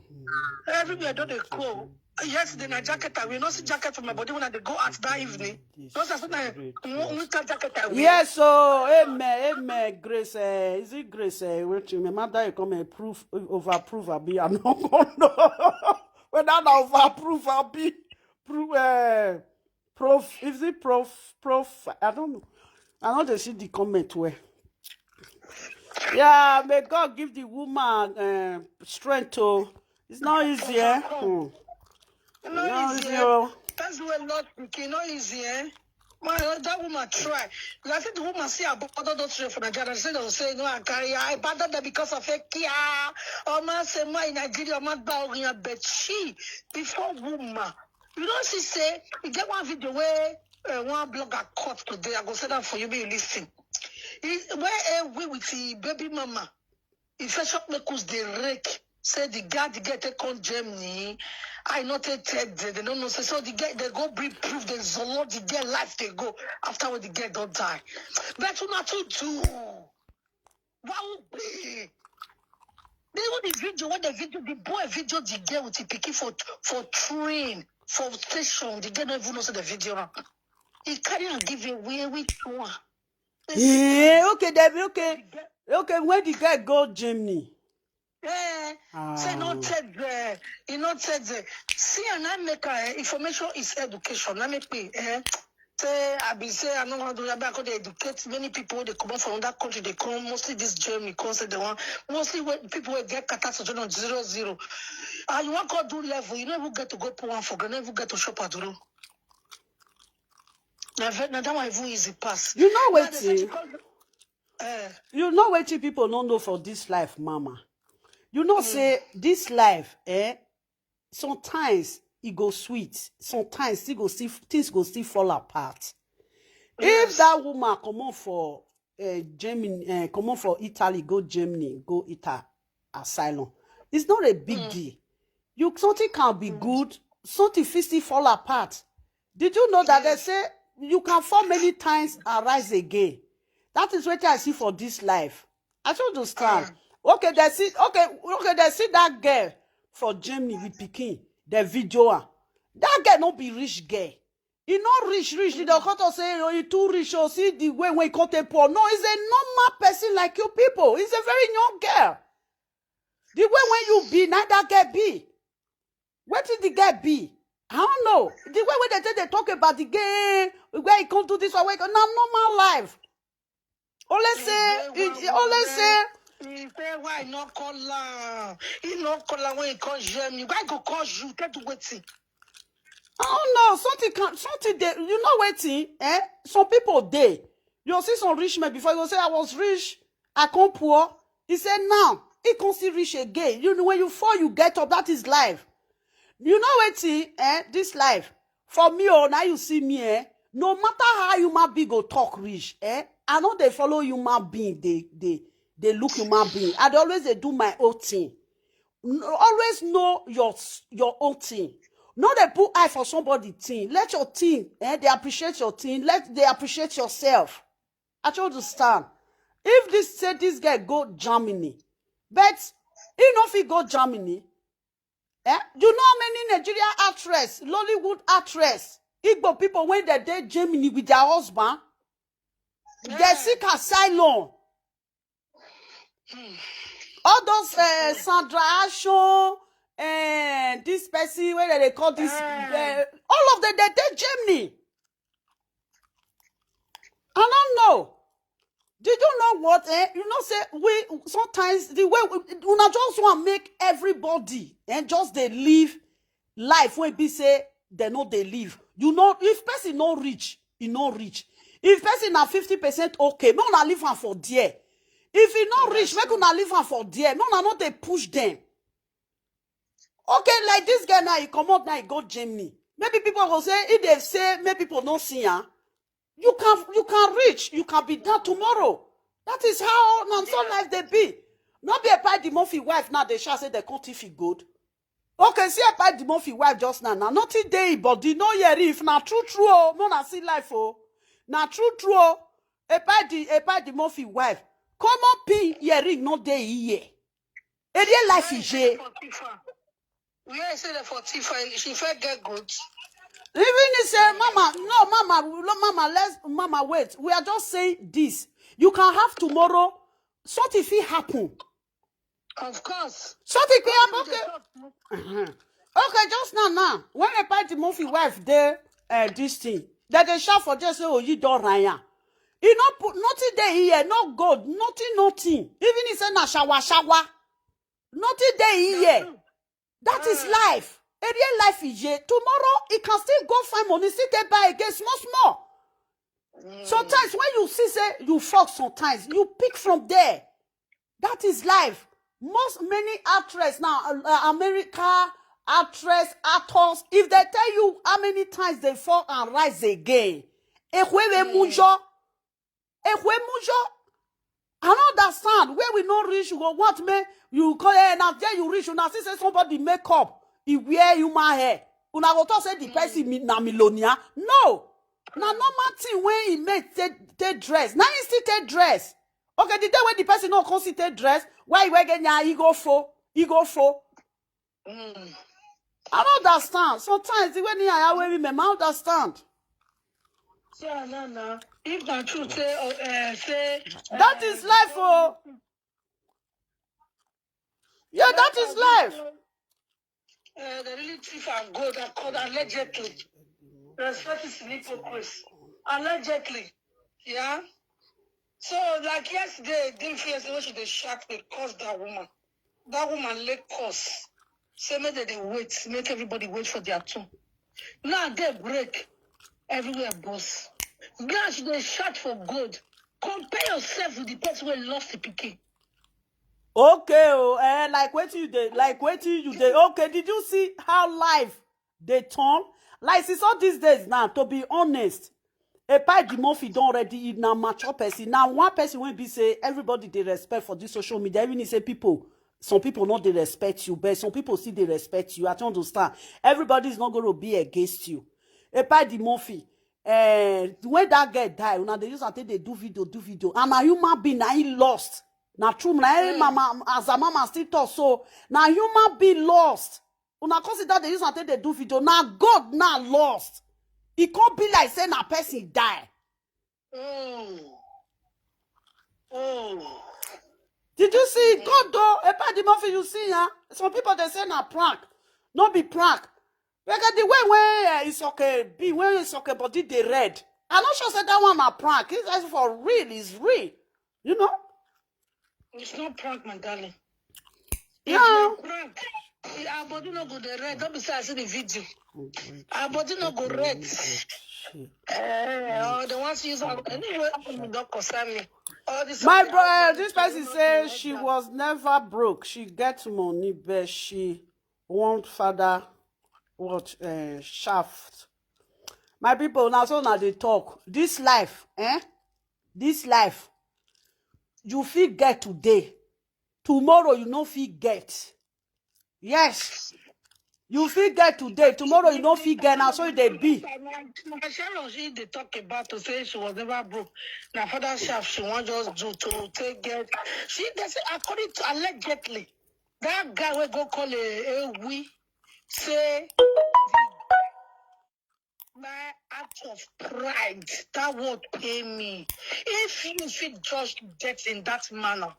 Everywhere don dey cold. Yesterday na jacket, I will not see jacket for my body when I dey go out that evening. Because I said na winter jacket I wear. Yes, so amen, amen. Grace, uh, is it Grace? Uh, wait, my mother, you come and prove, overprove, abi? I'm not gonna know whether na overprove, abi prove. Uh, prof, is it prof? Prof, I don't know. I don't dey see the comment well. Yeah, may God give the woman uh, strength. Oh, it's not easy, eh? Hmm. No Not easy, easy, eh? oh. That's why Lord pikin no easy, eh? Man, that woman try. You see the woman see her brother don't three for Nigeria. She don't say no, I carry her. I abandon them because of fake care. Oh man, say my Nigeria, man, but she before woman. You know she say you get one video where uh, one blogger caught today. I go say that for you, be you listen. He, where uh, we with the baby mama. Infection makers dey rake. Say the guy the girl take come Germany. I not take take them. They don't know. Say so the girl they go bring proof. They zolo the girl life they go after when the girl don't die. But una too do. Why would be? They want the video when the video the boy video the girl with the pikin for for train for station. The girl don't even know say the video. He carry and give away which one. Yeah, okay, Debbie, okay. Okay, when the guy go Germany. Eh, say no Ah. take the, you no take the. See, and I make uh, information is education. Let me pay. Eh? Say I be say I no want to. I could educate many people. They come from that country. They come mostly this Germany. Come say they want mostly when people will get catastrophe on zero zero. Ah, you want to do level. You never get to go put one for. You never get to shop at all. Now that one even easy pass. You know Now they say wetin? she come- Eh, You know wetin people no know for this life, mama. You know say this life, eh? Sometimes e go sweet, sometimes e go still things go still fall apart. If yes. That woman comot for uh, Germany, uh, comot for Italy, go Germany, go Italy asylum, it's not a big Mm. deal. You something can be Mm. good, something fit still fall apart. Did you know that they Yes. say you can fall many times and rise again? That is what I see for this life. I don't understand. Mm. Okay, they see. Okay, okay, they see that girl for Germany with pikin. The video. Am. That girl no be rich girl. E no rich, rich. The doctor say, oh, you too rich. Oh, see the way when you come take poor. No, he's a normal person like you people. He's a very young girl. The way when you be, na that girl be. What did the girl be? I don't know. The way when they take they talk about the girl, where he come do this or where he come, na normal life. Only say, He dey it, well, only well, say, he say why he no call am? He no call am when he come Germany. Why go call you? Tell you wetin. I don't know. Something can, something they, you know wetin? Eh? Some people dey. You see some rich men before you go say I was rich, I come poor. He said now he come still rich again. You know when you fall, you get up. That is life. You know wetin? Eh? This life. For me, oh, now you see me, eh? No matter how human being go talk rich, eh? I know they follow human being, they they they look human being. I dey always they do my own thing. N- Always know your s- your own thing. No they put eye for somebody thing. Let your thing, eh? They appreciate your thing. Let they appreciate yourself. I don't understand. If this say this guy go Germany, but he no fit go Germany. Eh? You know how many Nigeria actress, Lollywood actress, Igbo people when they dey Germany with their husband, they Yeah. seek asylum. Hmm. All those uh, Sandra Ashon and this person where they call this, Eh. uh, all of them they dey Germany. I don't know. Did you know what? Eh? You know, say we sometimes the way we, una just want make everybody and just they live life wey be say dem no dey live. You know, if person no reach, e no reach. If person na fifty percent, okay, make una leave am for there. If e no reach, make una leave am for there. Make una no dey push dem. Okay, like this guy now, he comot now, he go Germany. Maybe people go say, if they say, make people no see am, you can, you can reach, you can be down tomorrow. That is how na so life dey be. No be Epai the Murphy wife now dey shout say dem come thief e gold. Okay, see Epai the Murphy wife just now. Now nothing dey e body, no earring. If na true true o, no na see life o. Na true true o. Epai the, Epai the Murphy wife, common pin earring no dey e ear. E dey life is e. We hear say the for thief, she fit get good. Even he say, mama, no, mama, no, mama, let's, mama, wait. We are just saying this. You can have tomorrow, something fit happen. Of course. Something fit happen. Wetin dey Okay. talk? Uh-huh. Okay, just now, now, when Epai the Murphy wife dey, uh, this thing, that they shout for just say, oh, you don't Ryan. You no put nothing there here, no gold, nothing, nothing. Even he say na shower, shower. Nothing there here. That is life. A real life is here. Tomorrow, he can still go find money, still dey buy again, small, small. Sometimes when you see say you fuck, sometimes you pick from there. That is life. Most many actress now, uh, America actress, actors, if they tell you how many times they fall and rise again, ekwere mujo, ekwere mujo. I don't understand where we no reach. You go what me? You call eh, now there you reach. Una see say somebody make up. He wear human hair. Una go talk say the person mi- na millionaire. No, na normal thing when he make take take dress. Now he still take dress. Okay, the day when the person no come see take dress, why he wear get nya? He go for, he go for. Mm. I don't understand. Sometimes the way I wear women, I understand. So no, no. If na true, say, uh, say That is life, oh. Yeah, that is life. Uh, they really thief and gold and called allegedly. Respect is an hypocrite. Allegedly. Yeah. So like yesterday, didn't feel say when she dey shout, they curse that woman. That woman let curse. Say make they dey wait, make everybody wait for their turn. Now they break, everywhere boss. Now she dey shout for gold. Compare yourself with the person who lost the pikin. Okay, oh, eh, like wetin you dey, like wetin you dey. Okay, did you see how life dey turn? Like since all these days now, to be honest, Epai the Murphy don already, if na mature person. Now one person wey be say everybody dey respect for this social media, even if say people, some people no dey respect you, but some people still dey respect you. I don't understand. Everybody is not going to be against you. Epai the Murphy, eh, when that girl die, una dey use am take dey do video, do video. And na human being, na he lost. Na true, na every mama, as a mama still talk so. Na human being lost. Una consider dey use am take dey do video. Na God na lost. E come be like say na person die. Oh. Oh. Did you see it? God though, Epai the Murphy, you see, yeah? Some people they say na prank. No be prank. Because the way where uh, it's okay, be where it's okay, but did they red? I'm not sure say that one na prank. It's as for real, it's real. You know? It's not prank, my darling. If No. na prank, our body no go dey red. Don't be say I see the video. Our body no go red. Eh, oh, they want to use our anyway. Don't concern me. All this My thing, brother, our this body person no say go she red. Was never broke. She get money, but she want father what uh, shaft. My people, now so now they talk. This life, eh? This life, you fit get today. Tomorrow you no fit get. Yes. You fit get today. Tomorrow you no fit get. Now so they be. Sharon, she dey talk about to say she was never broke. Now father shaft she want just do to take get. She they say according to allegedly, that guy will go call a, a we say my act of pride that word pay me. If you fit just get in that manner,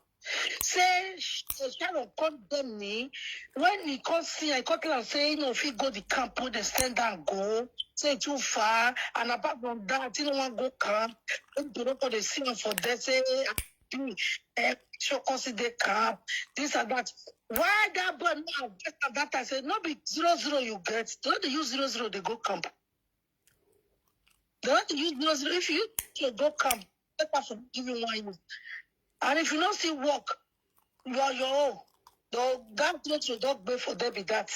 say Sharon condemn me when he come see I come tell am say he no fit go the camp wey dem send am go, say e too far, and apart from that he no wan go camp. Make dem no come dey see am for there say be, eh, so consider dey camp, this and that. Why that boy now get at that time say no be zero zero you get? Don't dey use zero zero dey go camp. Don't dey use zero zero. If you to go camp, let us give you one year. And if you no see work, you are your own. Though that zero zero don pay for there be that.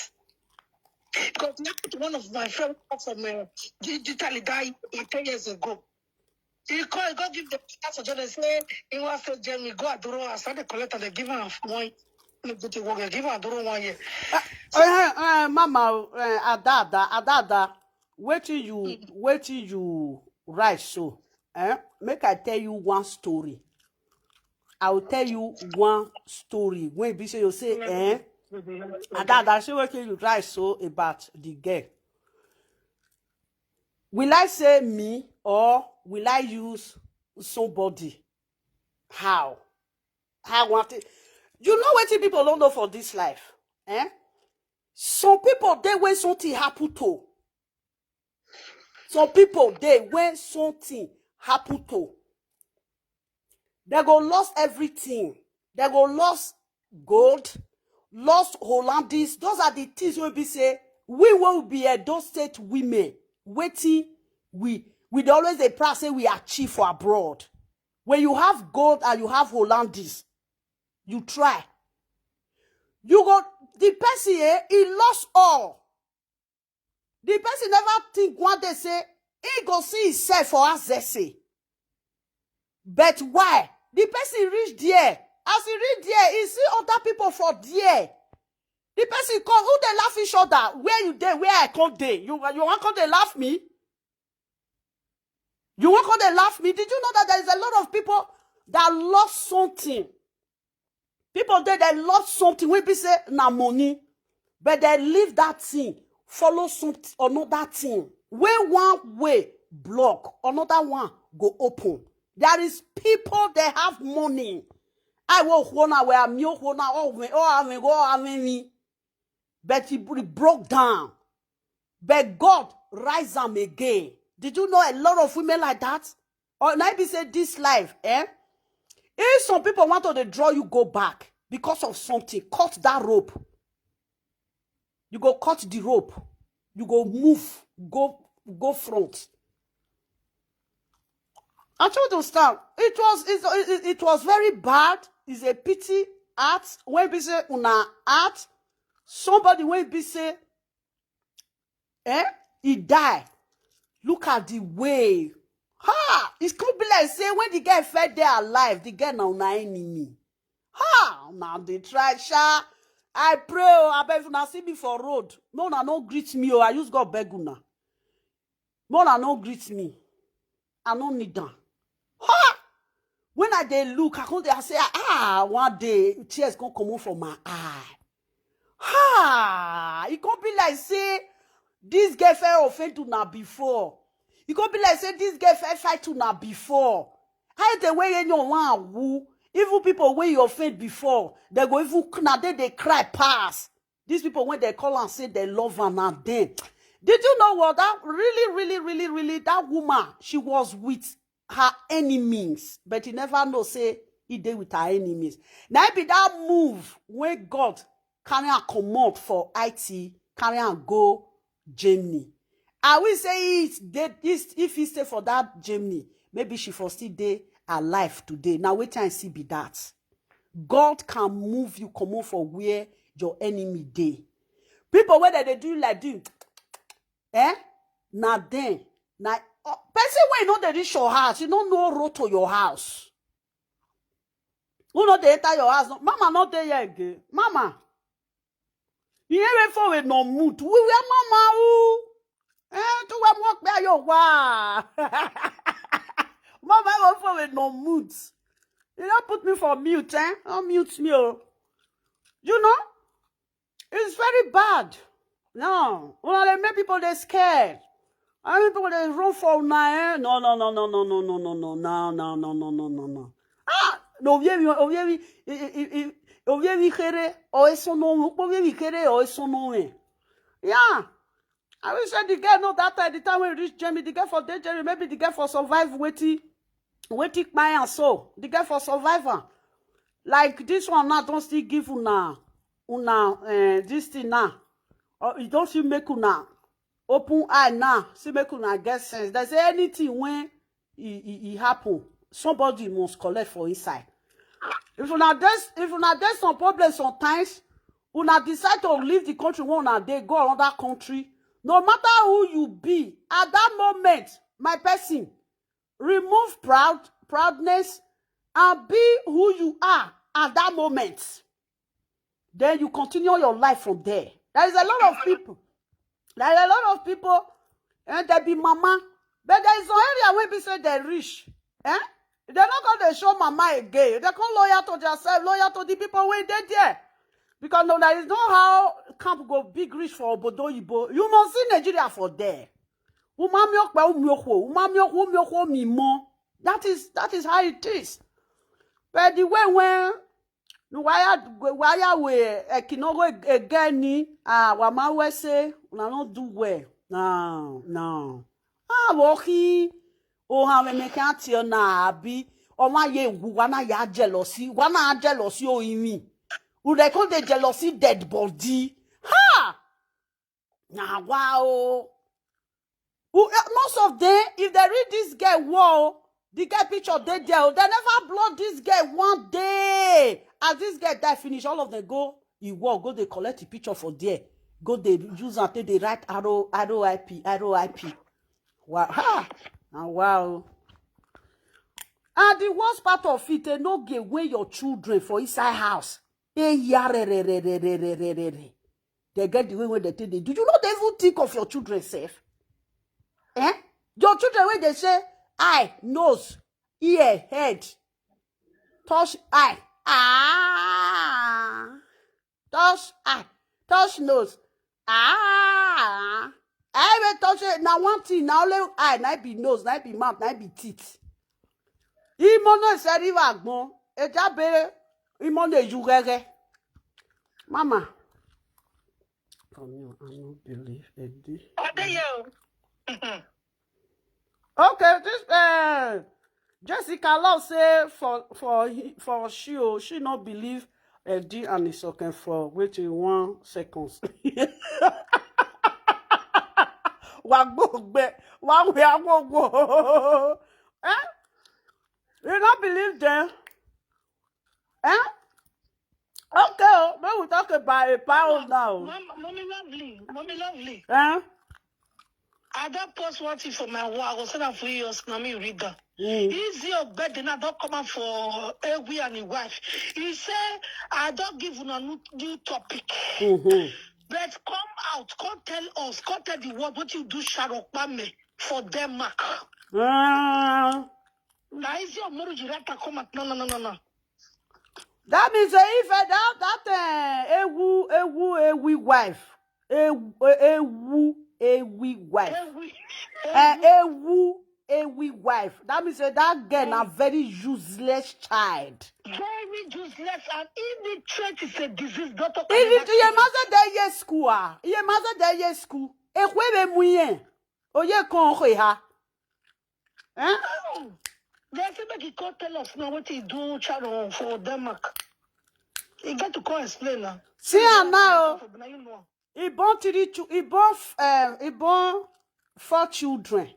Because now one of my friends from uh, digitally died like ten years ago. He called, he go give the pastor John and say he wants to Jeremy go Adoro and start to collect and they give him one. Give him Adoro one year. Uh, uh, Mama, uh, Adada, Adada, wetin you wetin you write so? Eh? Make I tell you one story. I will tell you one story. When be say you say, eh? Adada, say wetin you write so about the girl. Will I say me or will I use somebody? How? How want it? You know wetin people don't know for this life? Eh? Some people dey when something happen to. Some people dey when something happen to. They go lost everything. They go lost gold, lost Hollandis. Those are the things wey be say we wey be Edo State women, wetin we we dey always dey proud say we achieve for abroad. When you have gold and you have Hollandis, you try. You go the person eh, he lost all. The person never think one day say he go see himself for Azese. But why? The person reach there. As he reach there, he see other people for there. The person come, who dey laugh each other? Where you dey? Where I come dey? You you wan come dey laugh me? You wan come dey laugh me? Did you know that there is a lot of people that lost something? People dey they lost something wey be say na money, but they leave that thing, follow something another thing. When one way block, another one go open. There is people they have money. I will hold now where I'm your hold now. Oh, oh, I will go, I will me. But he bro- broke down. But God rise am again. Did you know a lot of women like that? Or na be say this life, eh? If some people want to dey draw you go back because of something, cut that rope. You go cut the rope. You go move, go go front. I told you, Stan, it was it, it, it was very bad. It's a pity. Art when be say una art somebody when be say eh he die. Look at the way. Ha! It could be like say when the girl fell there alive, the girl na una enemy. Ha! Now they try sha. I pray oh, I beg una see me for road. No, una no greet me oh. I use God beg una. No, una no greet me. I no need am. Ha! When I dey look, I come dey I say, ah, one day tears come comot for my eye. Ha! E come be like say this girl fit offend una before. E come be like say this girl fit fight una before. How the way you know one who even people wey you offend before, they go even na dey dey cry pass. These people when they call and say they love am na dem. Did you know what that really, really, really, really that woman she was with her enemies, but you never know say he dey with her enemies. Now be that move when God carry her comot for I T, carry her go Germany. I will say it dey this if he stay for that Germany, maybe she for still dey alive today. Now wetin I see be that. God can move you comot for where your enemy dey. People wey dem dey do you like this, eh? Na dem na oh, person wey no dey reach your house, you no know road to your house. Who no dey enter your house? No, mama no dey here again. Mama, you hear me for with no mood. We were mama who? Eh, to we work where you were. Mama, I for with no mood. You don't put me for mute, eh? Don't mute me, oh. You know, it's very bad. No, una dey make people dey scared. And people dey run for una, eh? No, no, no, no, no, no, no, no, no, no, no, no, no, no, no, no, no. Ah, no, oviye mi, oviye mi, i- i- i- i- oviye mi here, o eso no, oviye mi here, o eso no, eh. Yeah. I wish say the girl know that time, the time when reach Jamie, the girl for dey Jamie, maybe the girl for survive wetin Wetin kpai am so? The girl for survive am. Like this one now don still give una una uh, this thing now. Or e don still make una open eye now. Still make una get sense. They say anything when e e e happen, somebody must collect for inside. If una dey if una dey some problem sometimes, una decide to leave the country wey una dey go another country, no matter who you be at that moment, my person, remove proud proudness and be who you are at that moment. Then you continue your life from there. There is a lot of people. There is a lot of people, and they be mama, but there is some area wey be say they rich. Eh? They no come dey show mama again. They come loyal to themselves, loyal to the people wey dey there. Because no, there is no how camp go big reach for obodo oyibo. You must see Nigeria for there. Umami okpe umiokwo, umami okwo umiokwo mimo. That is that is how it is. But the way when waya waya we ekinogo egeni ah wama we say una no do well. No, no. Ah, woki. O ha we make ati na abi. O ma ye wu wana ya jealousy, wana jealousy o imi. U dey come dey jealousy dead body. Ha! Na wow. Who, eh, most of them, if they read this girl wall, the girl picture dey there. Oh, they never block this girl one day. As this girl die finish, all of them go e wall, go dey collect the picture for there. Go dey use am take dey write R O R O I P, R O I P. Wow. Ha! Na wow. And the worst part of it, eh, no get when your children for inside house. They get the way when they take dey do. You no dey even think of your children sef. Eh? Your children wey dey say eye, nose, ear, head, touch eye. Ah, touch eye, touch nose. Ah, eye wey touch it na one thing, na only eye, na be nose, na be mouth, na be teeth. Imo no se river agbon, eja bere, imo na eju gege. Mama. For me, I no believe Eddie. Odeyo. Okay, this uh, Jessica Love say for for he- for she oh, she no believe Eddie and Isoken for waiting one seconds. Wa gbogbo, wa we awowo. Eh? You no believe them? Eh? Okay, oh, make we talk about a pound now. Mom, mommy lovely, mommy lovely. Eh? I don post one thing for my wall. I go send am for you. Now me read am. Mm. Easy of bed now don come out for Ewi and his wife. He say I don give una new, new topic. Mm-hmm. But come out, come tell us, come tell the world what you do Sharon Kpame for Denmark. Uh, Na easy of Moru Jirata come out. No, no, no, no, no. That means say if uh, that that uh, ewu ewu ewi wife, ewu ewu ewi wife, Ewi. Uh, ewu ewi wife. That means say that girl na very useless child. Very useless and illiterate is a disease. Doctor Even Kanibati. Iye maze de ye school ah, iye maze de ye school. Ekwe be muye, oye kon kwe ha. Eh? Oh, they say make he come tell us now what he do Sharon for Denmark. He got to come explain now. See am now. Now you know. He born three, chil- he born, f- um, he born four children.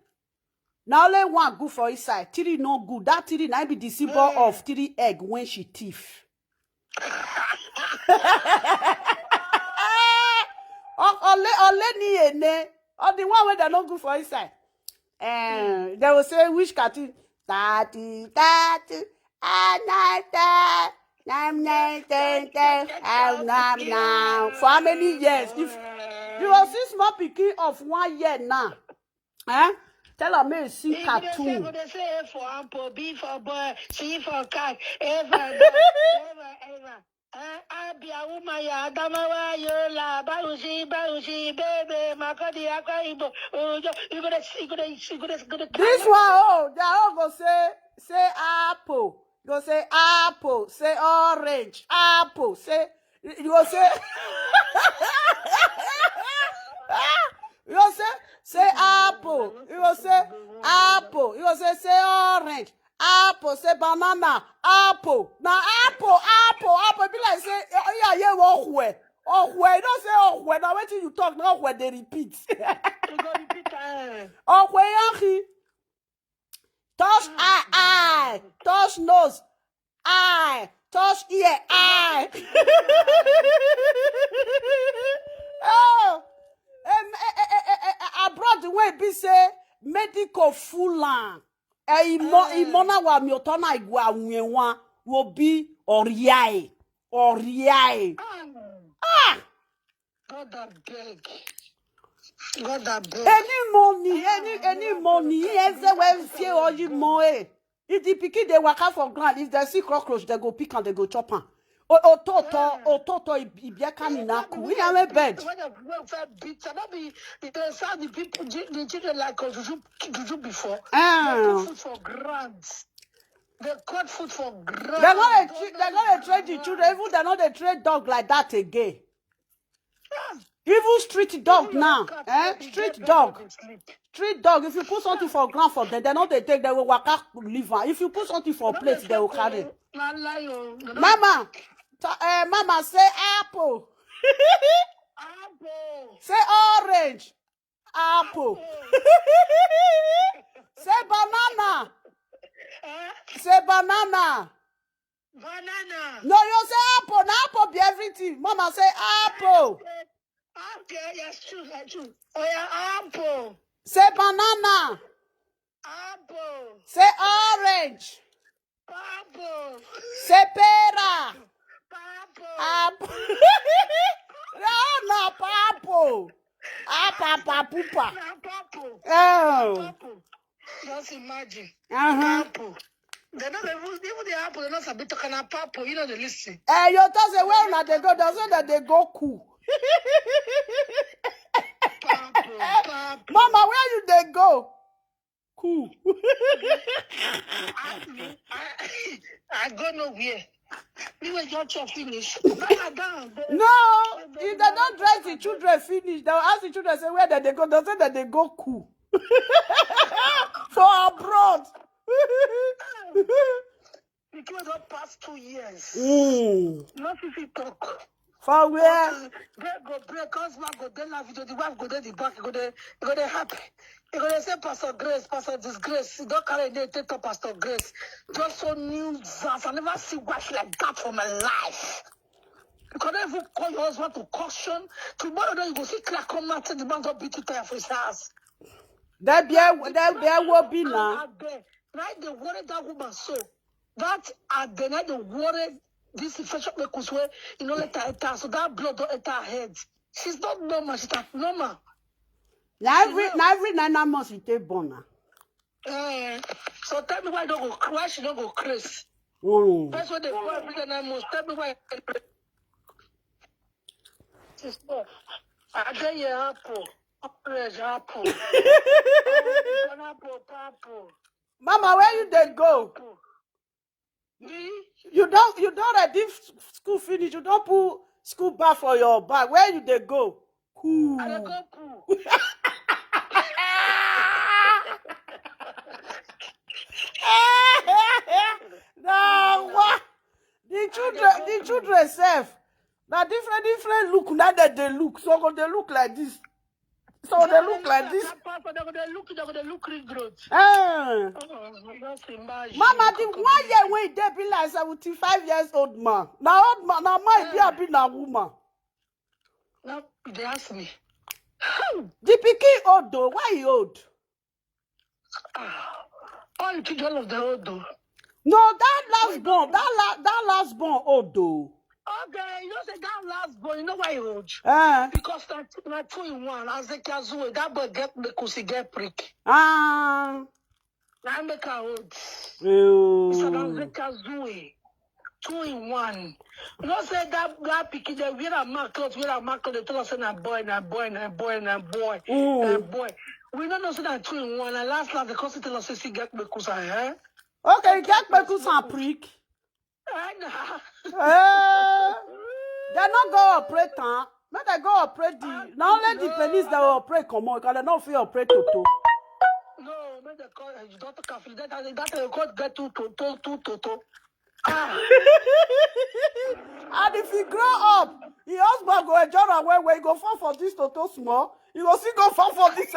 Na only one good for inside. Three no good. That three na be the symbol of three egg when she thief. O- Ole ole ni ene. Or the one wey dem no good for inside. Eh, they will say which cartoon? Thirty, thirty, ah, nine, ten, nine, nine, ten, ten, ah, nine, nine. For how many years? If you go see small pikin of one year now, eh? Tell am make e see cartoon. Go dey say A for apple, B for boy, C for cat, A for dog, A for A for. Eh, Abia woman ya Adamawa yo la Bauchi Bauchi baby Makurdi Akwa Ibom. Oh, yo, you gonna you gonna you gonna you gonna This one, oh, they all go say say apple. You go say apple, say orange, apple, say you go say you go say say apple, you go say apple, you go say say orange. Apple, say banana, apple. Na apple, apple, apple. E be like say, eh, yeah, yeah, okwe. Okwe, you know say okwe. Na wetin you talk, na okwe dey repeat. You go repeat am. Okwe yankee. Touch eye, eye. Touch nose, eye. Touch ear, eye. Oh, em, eh, eh, eh, eh, eh, abroad wey be say medical full am. Eh, imo imo na wa mi otona igwa nwewa wo bi oriai. Oriai. Ah, God abeg. God abeg. Any money, any any money, he eze we fie oji mo eh. If the pikin dey waka for ground, if dem see cockroach, dem go pick am, dem go chop am. O- Ototo, ototo, ibiaka ni na ku. We have a bed. When the people wey beat, I no be, if they saw the people, the the children like us, juju, juju before. They Ah. Put food for ground. They cut food for ground. Dem no dey treat, dem no dey train the children. Even dem no dey train dog like that again. Even street dog now, eh? Street dog. Street dog, if you put something for ground for them, dem no dey take, dem go waka leave am. If you put something for plate, dem go carry. Na lie o. Dem no Mama, ta- eh, mama say apple, Apple. say orange, apple, say banana, Eh? say banana. Banana. No, you say apple, na apple be everything. Mama say apple, Okay, yes, true, that's true. Oh yeah, apple. Say banana, Apple. Say orange. Apple. Say pera. Apple. Apple. No, no, purple. Apapa pupa. Na purple. Oh. Purple. Just imagine. Uh-huh. Apple. They no dey even, even the apple, they no sabi talk na purple. You know they listen. Eh, you talk say where una dey go, dem say that they go cool. Purple. Purple. Mama, where you dey go? Cool. I, I, I go nowhere. Me wey just chop finish. Lie down. No, if they don't dress the children finish, they'll ask the children say where did they go. They'll say that they go cool. For abroad. Pikin wey don pass two years. Mm. No fit fit talk. For where? Break go break, husband go dey live video, the wife go dey the back, go dey, go dey happy. You go dey say Pastor Grace, Pastor Disgrace. You don carry a name take talk Pastor Grace. Just so nuisance. I never see wife like that for my life. You cannot even call your husband to caution. Tomorrow night you go see clear come out, say the man don beat you tire for his house. That be that be will be now. Now they worry that woman so. That at the night they worry this infection make us way, you know, let her enter. So that blood don't enter her head. She's not normal. She's not normal. Now every now every nine nine months you take born now. Eh, so tell me why don't go cry. She don't go crazy. Mm. That's what they go every nine months. Tell me why. Sister, I get your apple. Orange apple. Apple, apple. Mama, where you dey go? Me? You don't you don't ready f- school finish. You don't put school bag for your bag. Where you dey go? Cool. I dey go cool. No, what? The children, the children self. Now different different look. Now that they look, so go they look like this. So they look like this. That part, they go dey look, they go dey look ring road. Eh. Oh, just imagine. Mama, the one year when they be like seventy-five years old man. Now old man, now my dear be na woman. Now they ask me. The pikin old though. Why he old? Ah, all the children of the old though. No, that last born, that la, that last born old though. Okay, you know say that last born, you know why he old? Eh. Because na two, na two in one. As the Kazue, that boy get because he get prick. Ah. Now make her old. Oh. It's about the Kazue. Two in one. You know say that that pikin dey wear a mark cloth, wear a mark cloth. They tell us say na boy, na boy, na boy, na boy, na Mm. boy. We don't know say that two in one. And last last the cousin tell us say she get because eh. Okay, you get pekus and prick. Eh, nah. Eh. They not go operate, huh? Make they go operate the. Not only the penis that will operate, come on, because they not feel operate toto. No, make the Call, uh, you don't talk of that. That uh, call get two to two two to two. Ah, And if he grow up, his husband go enjoy am well well. He go fall for this toto small. He go still go fall for this.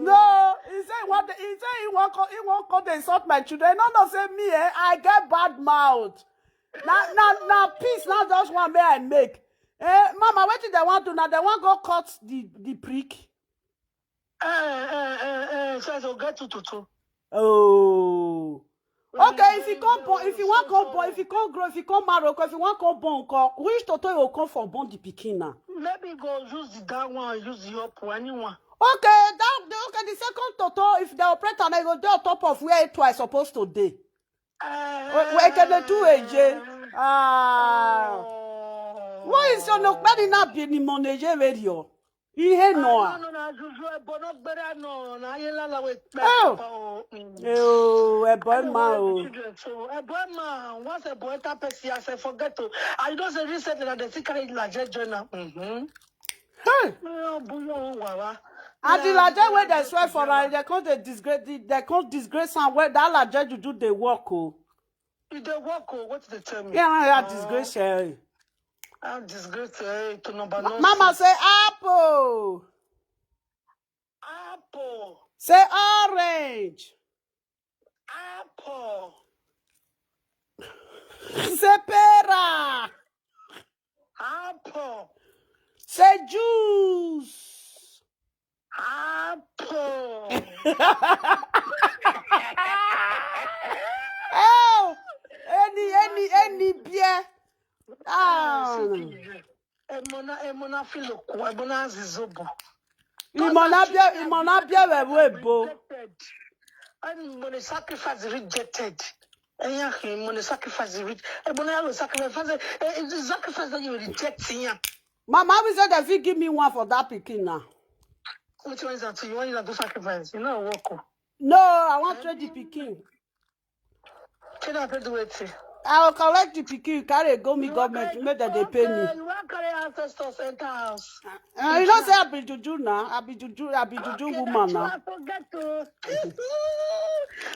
No, he say he want. He say he want. He want come dey insult my children. No, no, say me. Eh, I get bad mouth. Na na na peace. Na just one may I make. Eh, mama, wetin dem wan do now? Dem wan go cut the the prick. Eh, eh, eh, eh, so I go get two to two. Oh. Okay, if you come born, if you want come born, if you come grow, if you come marry, okay, if you want come born, come, which toto you go come for born the pikin now? Maybe go use the that one, use the up one, anyone. Okay, that the, okay, the second toto, if the operator na go dey on top of where it was supposed to dey. Eh, Where can the two A J? Ah. Oh. What is your no? But not be any money radio. Ihe Ah, no. no, no, no, juju, ebo no gbere no, na ayé ńlá la we pe Oh. papa o. Mm. Oh, ebo Anyway, ma the o. children, so, ebo ma, once ebo enter person, I say forget to. I don't say recently that they still carry laje join am. Mm-hmm. Hey. No, buyo wawa. And the laje wey dem swear for am, dem come dey disgrace, dem come disgrace am. Well, that laje juju dey work o. If they work, oh, what they tell me? Yeah, na that disgrace. Eh. I'm disgrace eh, to number Ma- nonsense. Mama say apple. Apple, Say orange. apple, Say pera. apple, Say juice. apple. Oh, any any any beer. Ah. Emona, emona filoku, emona zizobo. Imona beer, imona beer we we bo. And money sacrifice rejected. And yeah, money sacrifice rich. Emona will sacrifice. Eh, it's the sacrifice that you reject here. Mama, we said that if you give me one for that pikin now. Which one is that? You want you to sacrifice? You know, work. Oh. No, I want trade the pikin. Can I do it? I will collect the pikin, carry go me government, make that they pay me. You want carry ancestors enter house. Uh, you know say I be juju now. I be juju. I be juju woman now. I forget to.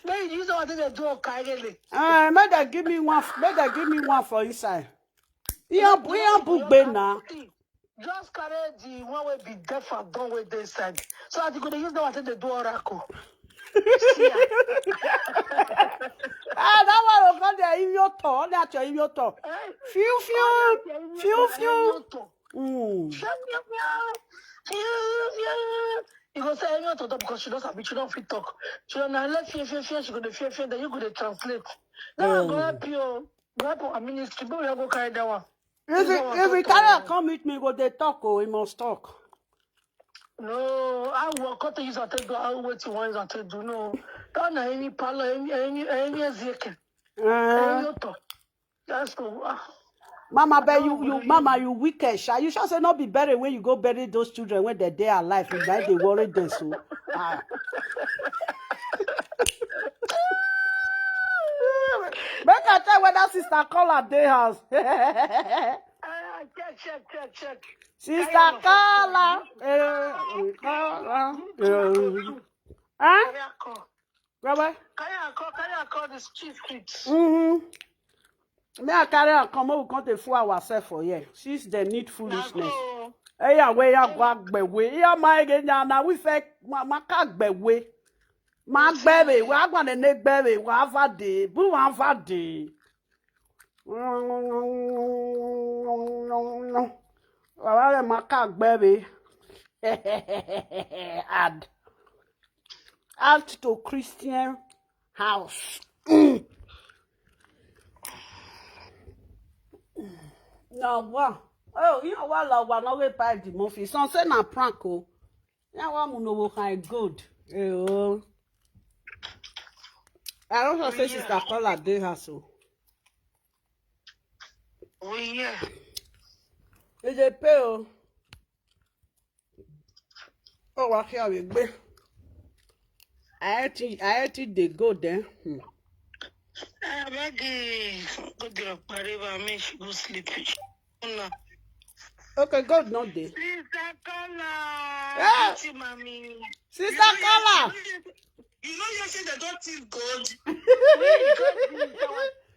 Then you use what they do, Kagele. Uh, make that give me one. Make that give me one for inside. Iyan iyan bugbe now. Just carry the one wey be deaf and dumb wey dey inside. So as you go dey use that one take dey do oracle. See am. Ah, that one will come there. If you talk, that's your if you talk. Eh? Few few, few few. Mm. Fiu, fiu, fiu. Fiu, fiu. You go say any other because she don't sabi, she don't fit talk. She don't know let fear, fear, fear. She go dey fear, fear. Then you go dey translate. That one go help you. Go help our ministry. But we go carry that one. If it, if it carry come meet me, go they talk. Oh, he must talk. No, I will cut to use and take do how what you want and take do no. Don't know any parlor, any any any Ezekiel. Uh, Any other. That's the ah. Mama, but you, you, Mama, you wicked, sha. You sure say not be buried when you go bury those children when they're there alive. You might they worry them so. Ah. Make I tell whether sister call her day house. Ah, check, check, check, check. Sister Carla. Eh, Carla. Eh. Huh? Carry her call. Baba. Carry her call, carry her call this chief feet. Mm-hmm. Me I carry am come, we come dey fool ourselves for here. Since they need foolishness. Eya we ya gwa gbewe. Iya ma ege nya na we fe ma ma ka gbewe. Ma gbewe, wa gwa ne ne gbewe, wa va de, bu wa va de. Wa va le ma ka gbewe. Add. Add to Christian house. Now, wow. Oh, you know what? La wa no we buy the movie. Some say na prank oh. Yeah, wa mu no wo kind good. Eh oh. I don't know say sister call her day house oh. Oh yeah. E dey pay oh. Oh, wa here we go. I think I think they go there. Hmm. I beg you, go there, wherever me she go sleep. Una. Okay, God no dey. Sister Carla. Yeah. Gucci mommy. Sister Carla. You know you say they don't thief gold. We got this.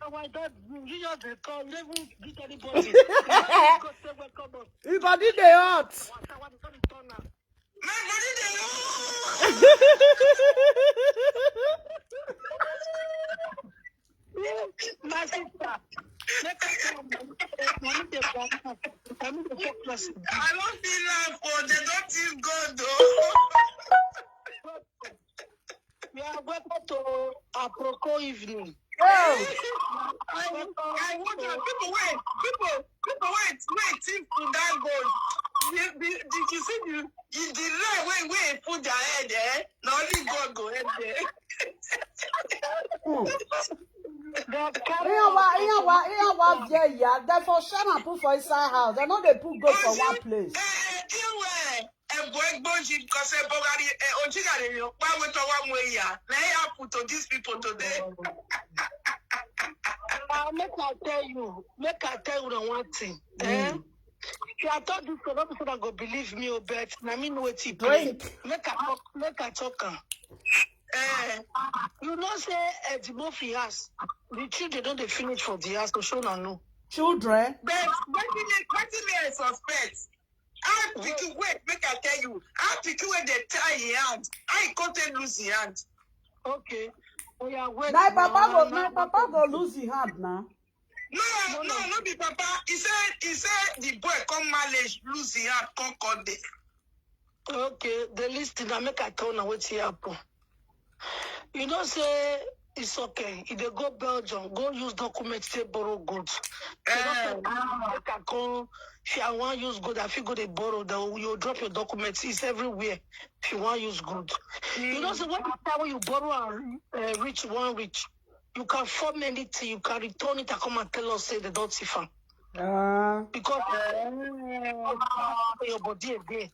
Our, our dad, you just dey call. Never greet anybody. You just dey call, say welcome us. Everybody dey hot. Our, our, our, our, our, My body dey hot. My sister, let us come. Let me dey come. Let me dey focus. I don't feel laugh, but they don't feel God though. You are welcome to Aproko evening. Oh. I, I wonder, people wait, people, people wait, wait, think to that God. The, the, did you see the, the, the lie wey, wey put their head, eh? Na only God go help them. Hmm. They carry Iyan wa, out iyan wa, iyan wa, yeah, yeah. They for shame and put for inside house. They know they put God for one place. Eh, eh, eh, eh, eh, boy, boy, because eh, Bogari, eh, Ojigari, why we talk one way here? Let it happen to these people today. Uh, make I tell you, make I tell you the one thing. Eh? Mm. If I talk this, nobody go believe me, oh, but na me know wetin play. Drink. Make I talk, make I talk am. Eh, you know say eh, the Murphy house, the children don dey finish for the house, so show na no. Children? But wetin me, wetin me I suspect? How pikin, wait, make I tell you. How pikin wey dey tie him hand, how he come take lose him hand? Okay. Oh, yeah, wait. My papa go, my papa go lose him hand now. No, no, no, no be papa. He said, he said the boy come manage lose him hand, come come dey. Okay, the list na make I tell una wetin happen. You know say it's okay. If they go Belgium, go use documents, they borrow goods. You know say, ah, make I come, if I want use good, I fit go dey borrow. Then you drop your documents. It's everywhere. If you want use good, you know say when the time when you borrow and uh, reach one reach, you can form anything. You can return it and come and tell us say they don't thief am. Ah. Because uh, your body again.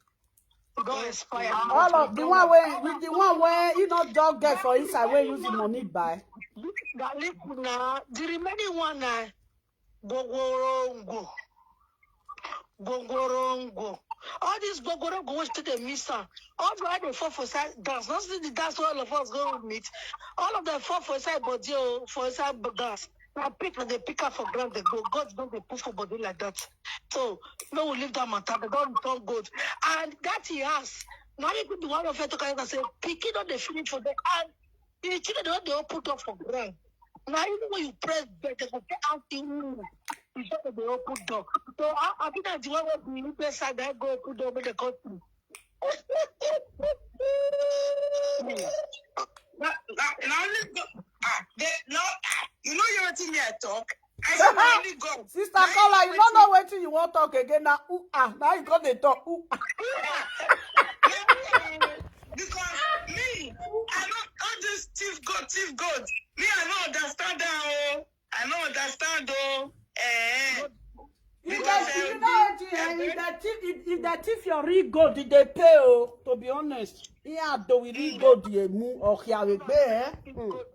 Don expire. All of the one wey, with the one wey you no don get for inside wey use the money buy. Garlic na the remaining one na gogorongo. Gogorongo. All this gogorongo wey still dey miss am. All the one dey fall for side dance. No see the dance wey all of us go meet. All of them fall for inside body o, for inside dance. Na pick na dey pick am for ground dey go. God don dey put for body like that. So no, we leave that matter. They don return gold. And that he has. Now you could be one of it to say, pikin don dey finish for them. And the children don dey open door for ground. Now even when you press bell, they go get out the room. You say they dey open door. So I, I think that's the one wey be inside that go open door make they come through. Na, na, na only God. Ah, they, no, ah, you know you wetin me I talk. I say na only God. Sister Carla, you don't know wetin you wan talk again. Na ooh ah, now you come dey talk ooh ah. Because me, I no all this thief God, thief God. Me, I no understand that. Oh. I no understand though. Eh. If they, you know wetin, eh, if they thief, if, if they thief your real gold, if they pay oh. To be honest, yeah, do we real gold the mu or here we pay? Eh? Hmm. You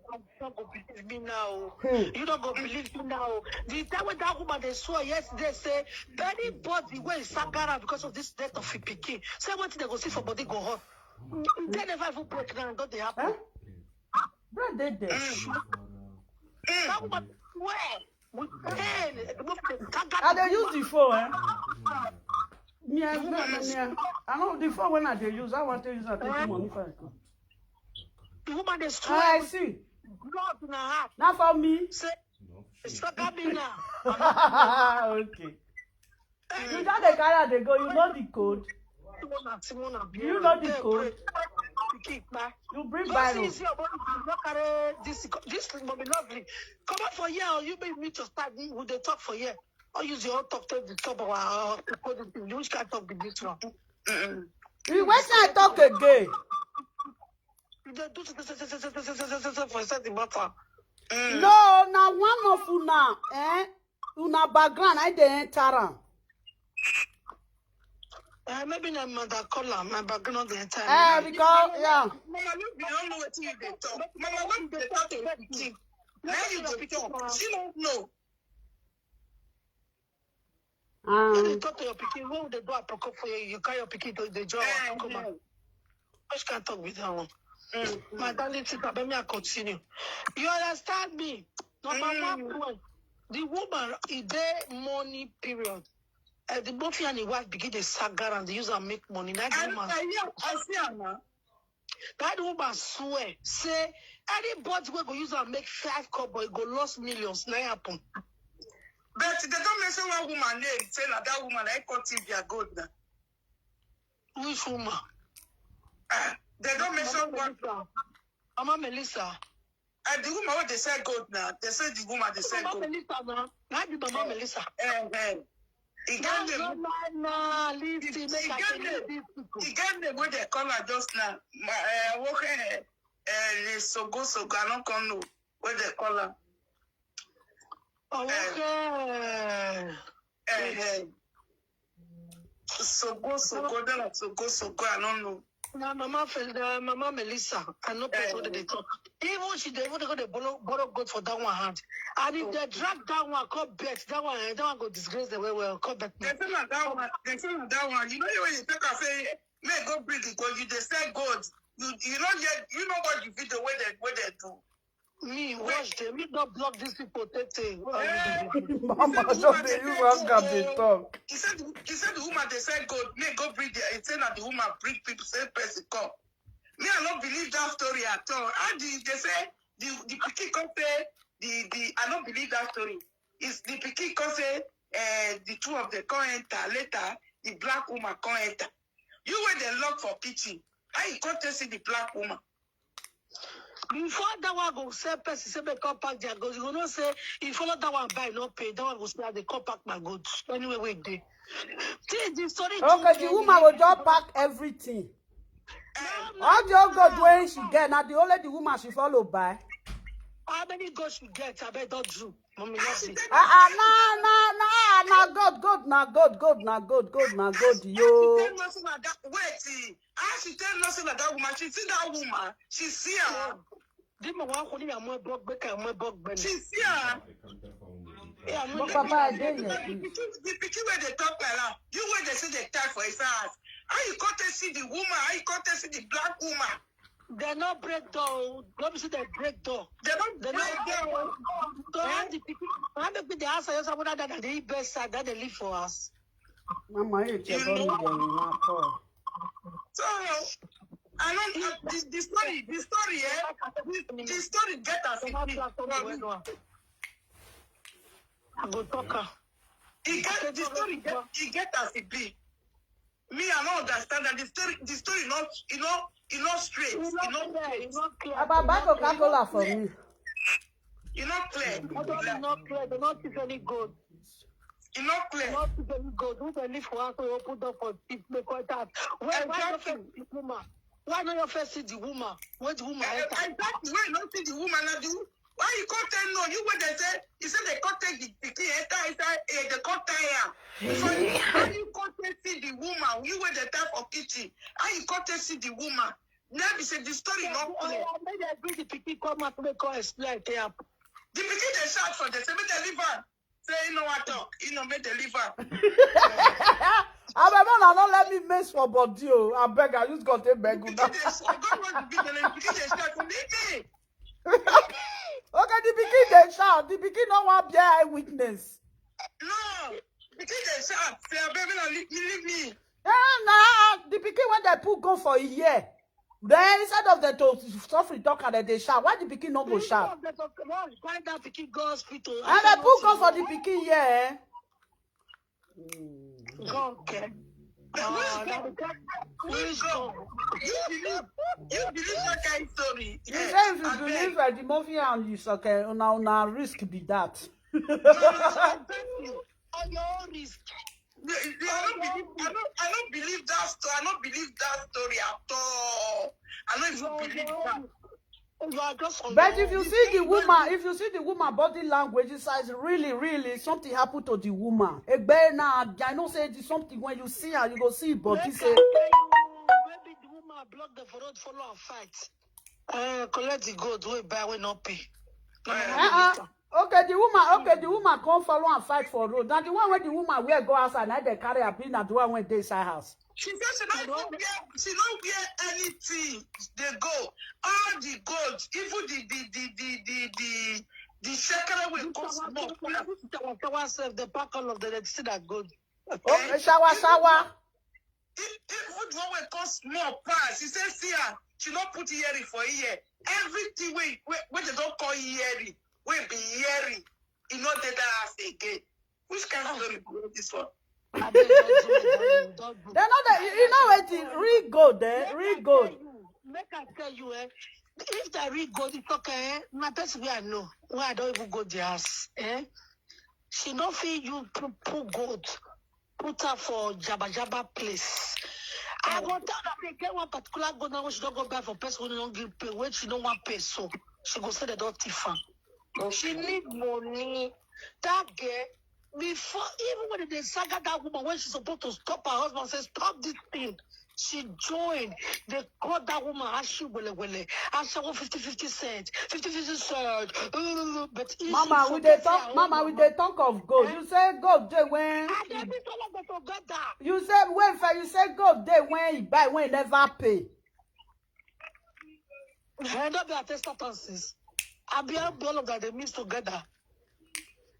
no go believe me now. Hmm. You no go believe me now. The time when that woman they swear yesterday say anybody wey Sagara because of this death of Ipiki, say what they go see for body go hot. They never even break down, don't they happen? Huh? Bread dey there. That woman swear with pain. I dey use the phone, eh? Me, I, me, I, me, I, I know the phone when I dey use. I want to use and take money for it. The woman dey swear. I see. Blood in her heart. Not for me. Say, sugar me now. Okay. You just dey carry am dey go. You know the code. You know the code. You bring Bible. This, this will be lovely. Come out for here, or you make me to start. We dey talk for here. Or use your own talk to disturb our code. Which kind talk be this one? You wetin I talk again? You dey do for inside the matter. No, na one of una, eh? Una background, I dey enter am. Uh, maybe na mother caller, my background dey enter. Eh, because, yeah. Mama, you don't know what you dey talk. Mama, what you dey talk? Now you dey talk. She don't know. When they talk to your pikin, when they do a proko for you, you carry your pikin to the job. Come on. Which can't talk with that one. My darling sister, let me continue. You understand me? Number one point, the woman, e dey money period. Uh, the both and the wife begin the saga and they use and make money. Now the woman, I see her now. That woman swear say anybody wey go use and make five kobo, e go lost millions. Now happen. But they don't mention one woman name. Say na that woman I cut in their gold now. Which woman? Uh, they don't mention one. Mama Melissa. And the woman wey dey sell gold now, they say the woman dey sell Mama gold. Melissa now. That be Mama Melissa. Eh, eh. E get That's name, not mine now. Listen, e make I get tell you name, these people. e get name wey they call her just now. Ma, eh, okay, eh, eh, Sogo Sogo, I don't come know what they call her. Oh, okay. Eh, eh. Sogo Sogo, then Sogo Sogo, I don't know. Na Mama Fel, na Mama Melissa. I know person wey dey talk. Even she dey even dey go dey borrow borrow gold for that one hand. And if they drag that one, come bet that one, eh, that one go disgrace the way well. Come bet me. They say na that one. They say na that one. You know when you take her say, may go bring it because you dey sell gold. You you know yet you know what you video where they where they do. Me watch them. Me don't block these people. Tete. Mama just dey use anger dey talk. He said he said the woman they said gold. May go bring the he said that the woman bring people same person come. Me I don't believe that story at all. How did they say the the pikin come say the the I don't believe that story. Is the pikin come say uh, the two of them come enter later. The black woman come enter. You were the lock for kitchen. How you come to see the black woman? Before that one go sell person say make come pack their gold, you go know say if follow that one buy no pay, that one go say they come pack my gold. Anyway, wait there. See the story. Okay, the woman will just pack everything. All the old gold wey she get, na the only the woman she follow buy. How many gold she get? I bet don't do. Mommy, let's see. Ah, ah, na, na, na, na, gold, gold, na gold, gold, na gold, gold, na gold, yo. Wait, how she tell nothing like that woman? She see that woman. She see her. Dima wa kuni ya mwe bog beka mwe bog ben. She see her. Yeah, But Papa, I dey here. The pikin wey dey talk like that, you wey dey see the time for his house. How you come take see the woman? How you come take see the black woman? They not break door. Let me see they break door. They don't They break not door. So how the people, how the people they ask us what that they best side that they live for us. Mama, you check on me, then you want call. So I don't uh, the, the story, the story, eh? The, the story get as it be. I go talk her. He get the story get he get as it be. Me, I don't understand that the story the story not you know e not straight. E not It's not clear. About buy Coca-Cola for me. E not clear. It's not clear. They not see any gold. E not clear. Not see any gold. Who they live for us? We open door for people. They call that. Where why no Exactly. Face the woman? Why not your face see the woman? Where the woman Eh, enter? Exactly. Why you not see the woman now? Do why you can't tell no? You when they say you say they can't take the pikin enter inside. Eh, they can't tie her. So how you can't take see the woman? You when they tell for kitchen. How you can't take see the woman? Now be say the story not clear. Make they bring the pikin come out. Make come explain. They happen. The pikin they shout for they say make they leave her. Say you know what talk. You know make they leave her. Abeg, una no let me mess for body o. Abeg, I use God take beg una. Pikin dey shout. Don't want the pikin. The pikin dey shout. Leave me. Okay, the pikin dey shout. The pikin no wan bear eye witness. No. Pikin dey shout. Say abeg make una leave me. Leave me. Eh, na the pikin wey dem put gun for e ear. Then instead of dem to sofri talk and dem dey shout, why the pikin no go shout? Find that pikin go hospital. And dem put gun for the pikin ear. Eh? Go, okay. Which God? You believe? You believe that kind of story? You say if you believe uh, the movie and you suck, uh, una una risk be that. On your own risk. I don't believe. I don't. I don't believe that story. I don't believe that story at all. I don't even believe that. You are just on But your if you own. see the woman, if you see the woman body language, it's like really, really something happened to the woman. Egbe na, I know say it's something when you see her, you go see body Make say. I tell you, maybe the woman block the road, follow and fight. Uh, collect the gold, we buy, we not pay. No, no, no, Uh-uh. later. Okay, the woman, okay, the woman come follow and fight for road. Now the one where the woman wear go outside, now they carry her, be na the one wey dey inside house. She said she no even wear, she no wear anything. They go all the gold, even the the the the the the, the shekere will go small. Our self the pack all of the see that gold. Okay, shower, shower. Even the one wey come small pass, she say see her, she no put earring for ear. Everything wey wey wey they don call earring, wey be earring, e no dey that house again. Which kind of story be this one? They know that you, you know what is real gold, eh? Real gold. Make I tell you, eh? If that real gold, it's okay. Eh? My person wey I know, where I don't even go the house, eh? She no fit you put, put gold, put her for jaba jaba place. I go tell her they get one particular gold now wey she don go buy for person wey no give pay, wey she no wan pay, so she go say they don thief am. She need money. That girl, before even when they saga that woman, when she supposed to stop her husband, say stop this thing. She joined. They called that woman Ashi Wele Wele. Ashi one fifty fifty cent. fifty fifty cent. But Mama, we dey talk. Mama, we dey talk of gold. You say gold dey when. I dey meet all of them together. You say when fair. You say gold dey when he buy when he never pay. I don't be at circumstances. I be all of that they mix together.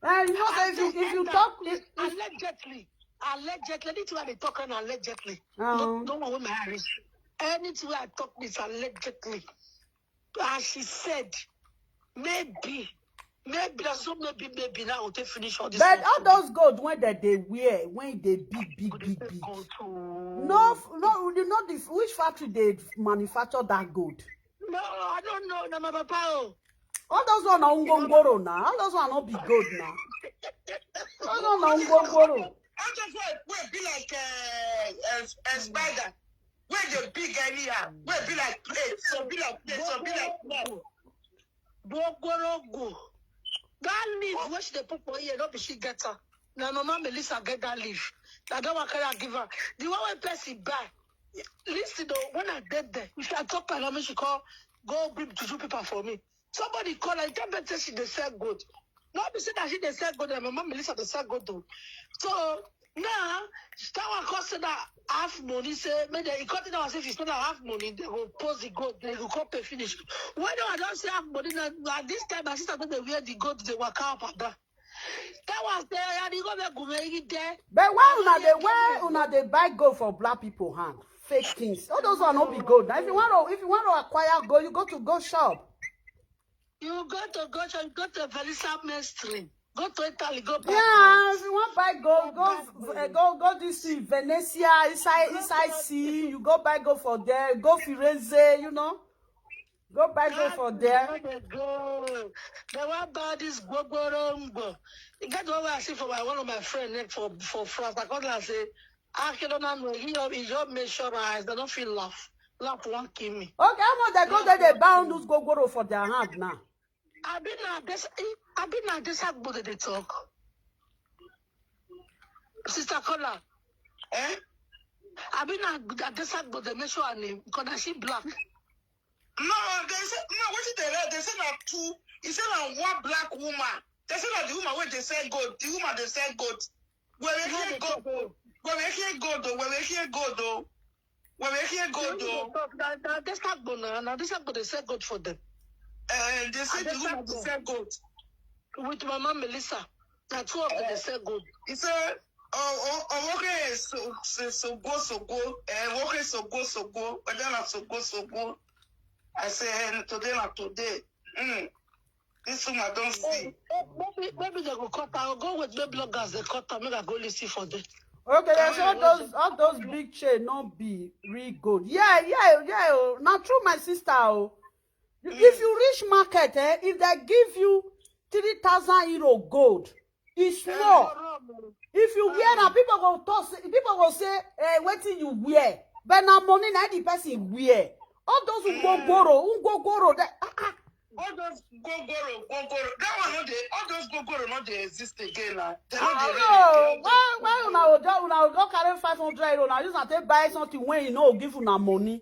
And you know say if you if you talk if, if Allegedly, allegedly, anything wey I dey talk na allegedly. No, um, no one wey my eye reach. Anything wey I talk is allegedly. As she said, maybe, maybe that's so maybe maybe now we take finish all this. But One all for those gold when that they wear when they big big Go dey big take big. control. No, f- no, you know this which factory they manufacture that gold. No, I don't know. Na my papa. Oh. All those one are ungongoro now. All those one not be gold now. All those one are ungongoro. All those one wey be like uh, uh, uh, spider, wey dey big anyhow, wey be like plate, some be like plate, some be like small. Gbogborongo. That leaf wey she dey put for here, no be she get am. Na mama Melissa get that leaf. Na that one carry am give her. The one wey person buy. Listen though, when I dey there, if I talk my mama, she call go bring juju paper for me. Somebody call her, tell me say she dey sell gold. No be say that she dey sell gold, na mama Melissa dey sell gold though. So now that one come say that half money say make dem, e come tell am say if you spend that half money, they go post the gold, they go come pay finish. When I don say half money, na na this time my sister don dey wear the gold, dey waka up and down. That one say I dey go make gume eat there. But why una dey why una dey buy gold for black people hand? Fake things. All those one no be gold. Now if you want to if you want to acquire gold, you go to gold shop. You go to go shop, you go to Felisa mainstream, go to Italy, go buy Yeah, if you want buy gold, go uh, go go this thing, Venecia, inside inside sea. You go buy gold for there. Go Firenze, you know. Go buy gold for there. They go. They wan buy this gbogboro ngbo. E get one wey I see for my one of my friend neck for for France. I come and say, Akedona no, he he just make sure my eyes. They don't feel laugh. Laugh won't kill me. Okay, how much they go there? They buy all those gogoro for their hand now. I been na this. I been na this agbo dey talk. Sister Kola, Eh? I been na this agbo dey make sure her name because na she black. No, they say no. What did they write? They say na two. He said na one black woman. They say na the woman wey dey sell gold. The woman dey sell gold. Where we hear gold? Where we hear gold? Though? Where we hear gold? Though? Where we hear gold? Though? Na na this agbo na na this agbo dey sell gold for them. And they say the woman dey sell gold. With mama Melissa, na two of them dey sell gold. He said, oh, oh, oh, okay, so so so go so go, eh, okay, so go so go, but then so go so go. I say, eh, today na today. Mm. This woman don't see. Maybe maybe they go cut. I go with the bloggers. They cut am. Make I go listen for them. Okay, they say all those all those big chain not be real gold. Yeah, yeah, yeah. Oh. Now true, my sister. Oh. You- If you reach market, eh, if they give you three thousand euro gold, it's small. If you wear am, people go talk, say- people go say, eh, wetin you wear. But na money na the person wear. All those ungogoro, ungogoro. That, ah, ah. All those gogoro, gogoro. That one no dey. All those gogoro no dey exist again now. They no dey Oh, really. why why una go just una go just carry five hundred euro na use am take buy something wey e no go give una money?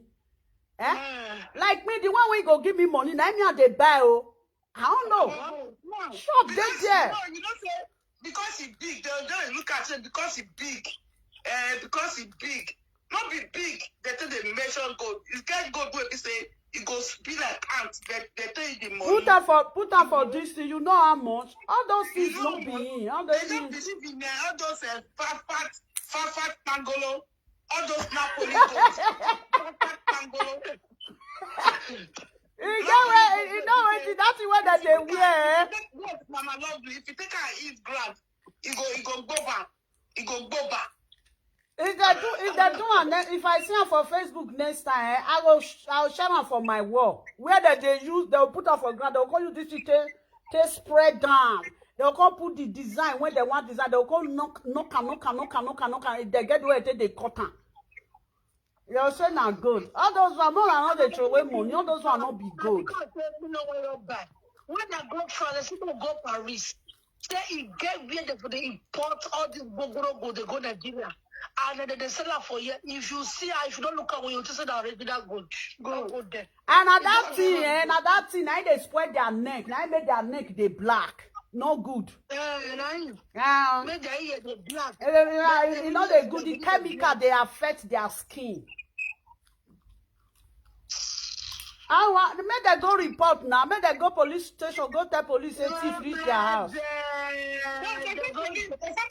Eh? Like me, the one wey go give me money, na me I dey buy o. I don't know. No, no. Shop dey Because, there. No, you know say because e big, dem dey look at say because e big, eh, because e big. No be big, dem take dey measure gold. You get gold wey be say e go be like ant, dem dem tell you the money. Put am for put am for this thing. You know how much? All those things You no know be what? in. All They those don't things. Believe in eh, all those uh, fat, fat, fat, fat pangolo, all those Napoli gold. Fat, fat pangolo. You get where you know wetin that thing wey dem dey wear. Eh? Yes, Mama Lovely, if you take her eat ground, you go, you go go back, you go go back. If they do, if they do, and then if I see am for Facebook next time, eh, I go, sh- I go share am for my wall. Where they dey use, they will put am for ground. They will call you this thing, take, take spread down. They will come put the design when they want design. They will come knock, knock am, knock am, knock am, knock am, knock am. If they get where they, they cut am. You say na gold. All those one, more I know they throw away money. All those one not be gold. Because say you know where you buy. When I go France, people go Paris. Say e get where they for dey import all this gogoro go, they go Nigeria. And then they sell am for here. If you see her, if you don't look at where you just say that original gold. Go go there. And na that thing, eh, na that thing, na im dey spoil their neck. Na im make their neck dey black. No good. Eh, na him. Yeah. Make their ear dey black. Eh, eh, eh, e no dey good. The chemical dey affect their skin. I want make dem go report now. Make dem go police station. Go tell police say thief reach their house. They say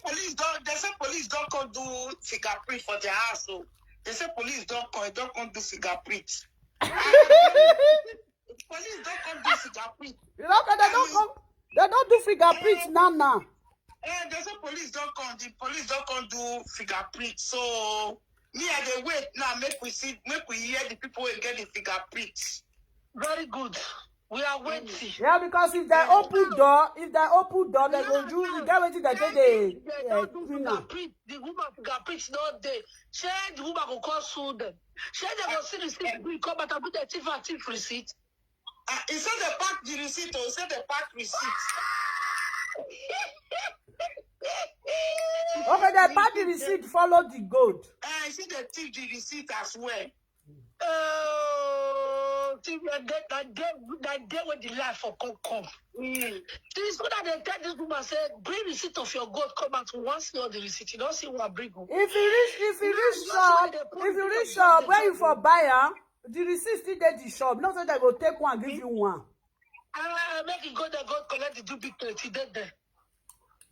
police don, they say police don come do fingerprint for their house. So they say police don come, don come do fingerprint. Police don come do fingerprint. You know, they don't come. They don't do fingerprint now now. Eh, they say police don come. The police don come do fingerprint. So me, I dey wait now. Make we see. Make we hear the people wey get the fingerprint. Very good. We are waiting. Yeah, because if they open door, if they open door, they go do. You get wetin they take dey They don't do clean am. Fingerprint. The woman fingerprint not there. Shey the woman go call sue them. Shey they go see the receipt, we come out and do the thief and thief receipt. Ah, he said they pack the receipt. Oh, he said they pack receipt. Okay, they pack the receipt, follow the gold. Eh, he said they thief the receipt as well. Oh, see, that day, that day, that day when the life for come come. Mm. This one that they tell this woman say, bring receipt of your gold, come out. We want see all the receipt. You don't see what bring. If you reach, if you reach shop, if you reach shop where you for buy am, the receipt still dey the shop. No say they go take one give you one. Ah, make it go there, go collect the duplicate. He did there.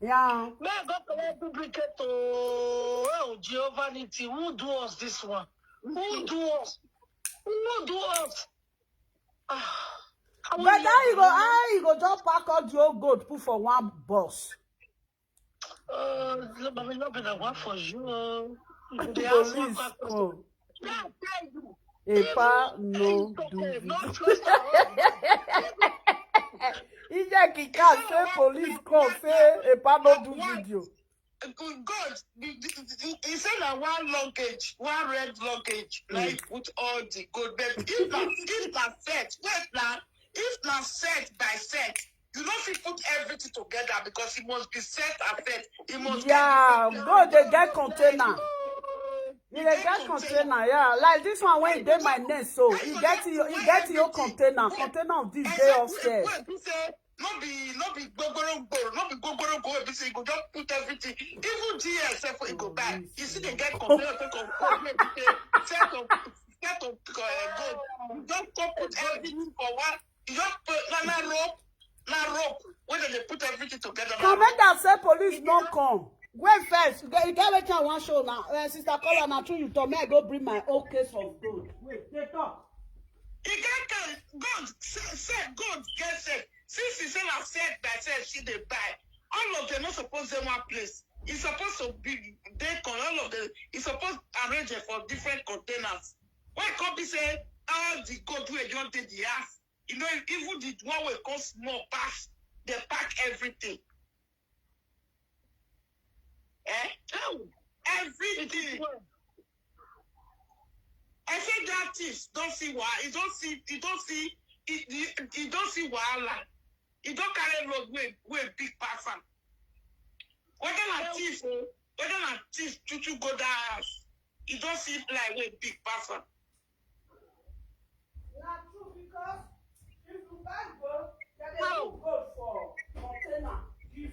Yeah. May I go collect duplicate? Oh, oh, Jehovah Niti, who do us this one? Who do us? Who do us? Ah, how But will how you go? know? How you go just pack all the old gold put for one bus? Uh, no, but we not be the one for you. Oh. The They ask one police question. come. Yeah, I tell you. Epa no It's do okay. video. Not trust our husband. Ije kika say police come say Epa no do video. Good, good. The- the- the- He said that one luggage, one red luggage, like put all the gold. But if na, if na set, wait na, if na set by set, you no fit put everything together because it must be set as set. It must Yeah, get go dey get container. You dey get container, yeah. Like this one wey dey my neck so, e get your, e get your container. Container of this dey upstairs. Wey be say no be, no be gbogboro gboro, no be gbogboro gboro wey be say you go just put everything. Even G S F wey you go buy, you see they get container, take of gold wey be say set of, set of uh, gold. You just go put everything for one. You just put na na rope, na rope. When they put everything together, na rope. Commander say police no come. Wait first. You get, you get wetin I wan show now. Uh, sister Kola, na true you talk. May I go bring my own case of gold. Wait, they talk. E get kind gold, se- set gold, get set. Since e say na set by set she dey buy, all of them no suppose dey one place. E suppose to be dey con all of them. E suppose arrange it for different containers. Why come be say all the gold wey don dey the house, you know, even the one wey come small pass, they pack everything. Eh? Everything. I said that thief don't see why. You don't see. You don't see. You, you, you don't see wahala. You don't carry load wey wey big pass am. Whether na thief o, whether na thief tutu go that house, you don't see lie wey big pass am. Na true because if you buy gold, they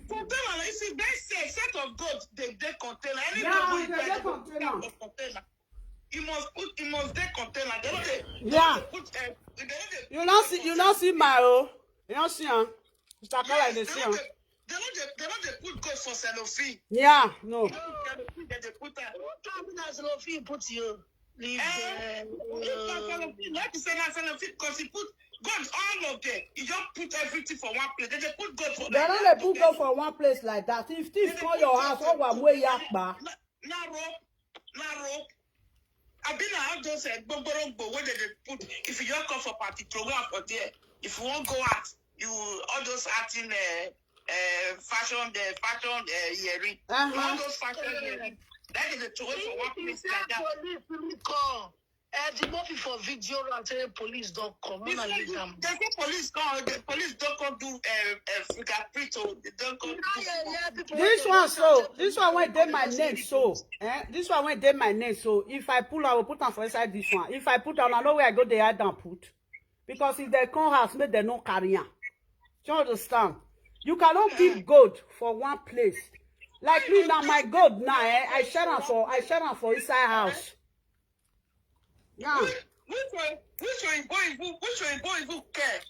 Container, if you buy set, set of gold, they, they container. Any gold wey you buy, they put container. Container. You must put, you must take container. They don't dey, yeah, put, uh, they don't dey, you not see, you not see my, oh, you not see, huh? Mister Kala, yes, they see, huh? They don't dey, they don't dey put gold for cellophane. Yeah, no. They dey put am. Who tell me that cellophane put you? Leave them. Like you say, na cellophane, because you put gold all of them. You just put everything for one place. They dey put gold for, they don't dey put gold for one place like that. If thief come your house, all one way yakpa. Na rope, na rope. I been all those uh, gbogboro gbo wey they dey put. If you just come for party, throw am for there. If you wan go out, you all those acting uh, uh, fashion, the fashion uh, earring. Uh-huh. All those fashion earring. That is the throw for one place like that. Police will come. Uh, the movie for video and say police don't come. They say police come. The police don't come do uh, uh, fingerprint. Oh, they don't come do. This one so, this one wey dey my name so, eh? This one wey dey my name so. If I pull, I will put am for inside this one. If I put am, I know where I go. They hide and put, because if they come house, make they no carry am. Do you understand? You cannot keep gold for one place. Like me now, my gold now, eh? I share am for, I share am for inside house. Yeah. Which, which one, which one go even, which one go even care?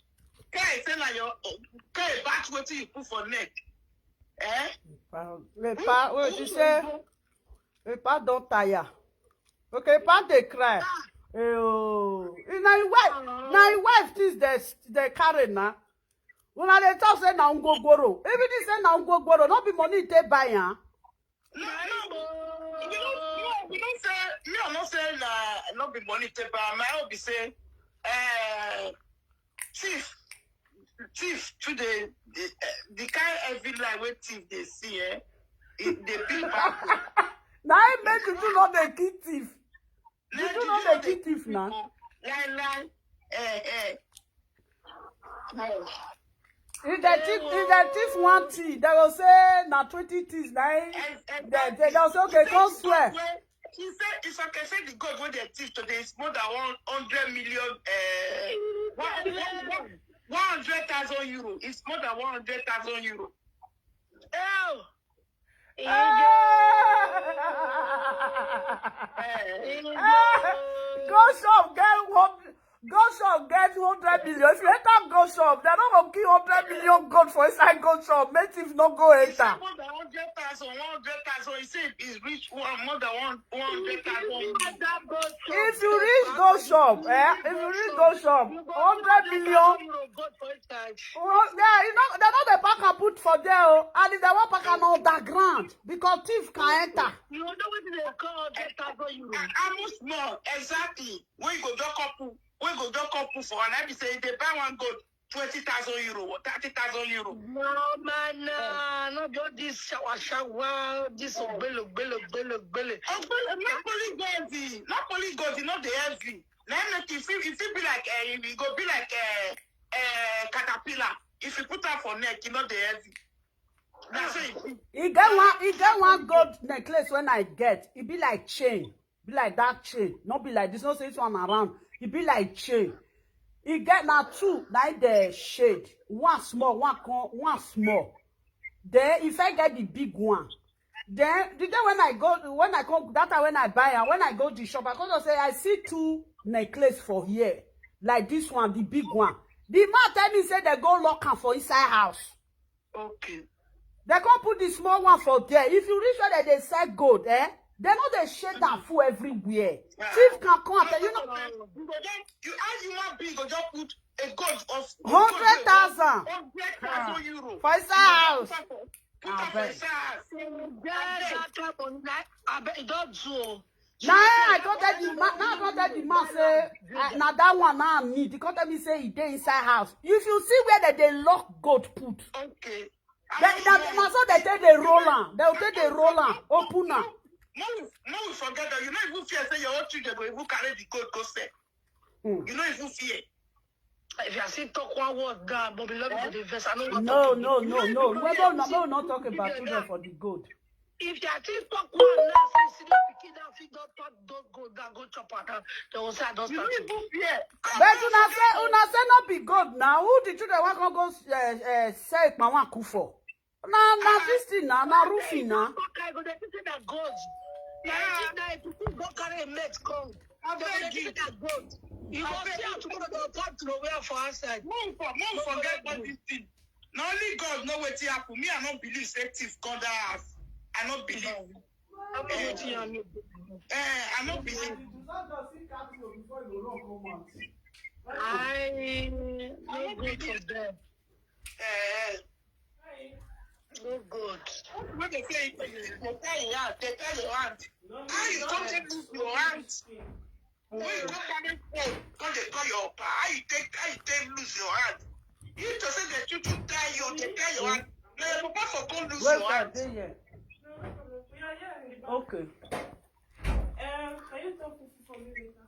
Care say na your, care about wetin you put for neck. Eh? Lepa, wait, you say Lepa don tire. Okay, Lepa dey cry. Oh, na him wife, na him wife this they they carry na. Una dey talk say na ngogoro. Even this say na ngogoro, no be money take buy am. No, no, we don't, no, we don't say, me, I not say na, not be money take buy. My own be say, uh, thief, thief today, the, uh, the kind every line wey thief dey see, eh, it dey big bad. Now I make you do not dey kill thief. You do not dey kill thief now. Lie, lie, eh, eh. If they thief, if they thief one thing, they will say na twenty things. Now they, they will say, okay, come swear. She said, it's okay. Say the gold wey they thief today is more than one hundred million. Uh, one, one, one, one hundred thousand euro. It's more than one hundred thousand euro. Oh. Go shop, get one. Go shop, get hundred million. If you enter go shop, they no go keep hundred million gold for inside go shop. Make thief no go enter. More than hundred thousand, one hundred thousand. You say it's reach one, more than one, one hundred thousand. If you reach go shop, eh? If you reach go shop, hundred million. Well, yeah, you know, they no dey pack and put for there, oh. And if they want pack am underground, because thief can enter. You know what they call hundred thousand euro? How much more exactly? When you go just couple, when you go just couple for, and I be say they buy one gold twenty thousand euro or thirty thousand euro. No man, uh, not all this shower shower, this ogbele ogbele ogbele ogbele. Ogbele, not only gold, not only gold, not the heavy. Then make if it, if it be like uh, it go be like a uh, uh, caterpillar. If you put that for neck, you know the heavy. That's it. E get one, e get one gold necklace when I get. E be like chain, be like that chain. Not be like this. No say this one around. E be like chain. E get now two, like the shade. One small, one con, one small. Then if I get the big one, then the day when I go, when I come, that time when I buy and when I go the shop, I come to say I see two necklace for here, like this one, the big one. The man tell me say they go lock am for inside house. Okay. They can't put the small one for there. If you reach where they sell gold, eh? They know they shade and fool everywhere. Yeah. Thief can come and tell you know. You go just, you as human being go just put a gold of hundred thousand. Hundred thousand euro. For inside house. Put am for inside house. That kind of night, I bet it don't do. Now I go tell the man. Now I go tell the man say uh, now that one now I need. He come tell me say he dey inside house. If you see where they dey lock gold put. Okay. They, na so they take the roll am. They take the roll am. Open am. No, no, we forget that. You no even fear say your own children go even carry the gold go sell. Hmm. You no even fear. If you see talk one word down, but beloved for the verse, I know what. No, no, no, no. We don't, no, no, not talk about children for the gold. If their thing talk one now, say, see the pikin that fit don pack those gold that go chop her down. They will say, I don't You start don't to. even fear. Come But down una from say, that una say no be gold now. Who the children want come go uh, uh, sell Ikpawan cook for? Na na Ah, this thing na na I beg roofing you, na. Don't talk, I go dey think that gold. Yeah, I think that if you go carry a mate come, I they go beg dey you. think that gold. You I go beg see you. How tomorrow they'll come to the way for outside. Move for, move No forget go about do. This thing. Na only God know wetin happen. Me, I no believe say thief come that house. I no believe. How many thing you need? Eh, I no believe. I no go for them. Eh, No good. What they say, they tell your hand, they tell your hand. How you come take lose your hand? When you go carry phone, come dey call your papa. How you take, how you take lose your hand? You to say the children tell you, they tell your hand. Now your papa for come lose Wait, your I hand. Dey here. Okay. Um, can you talk to for me later?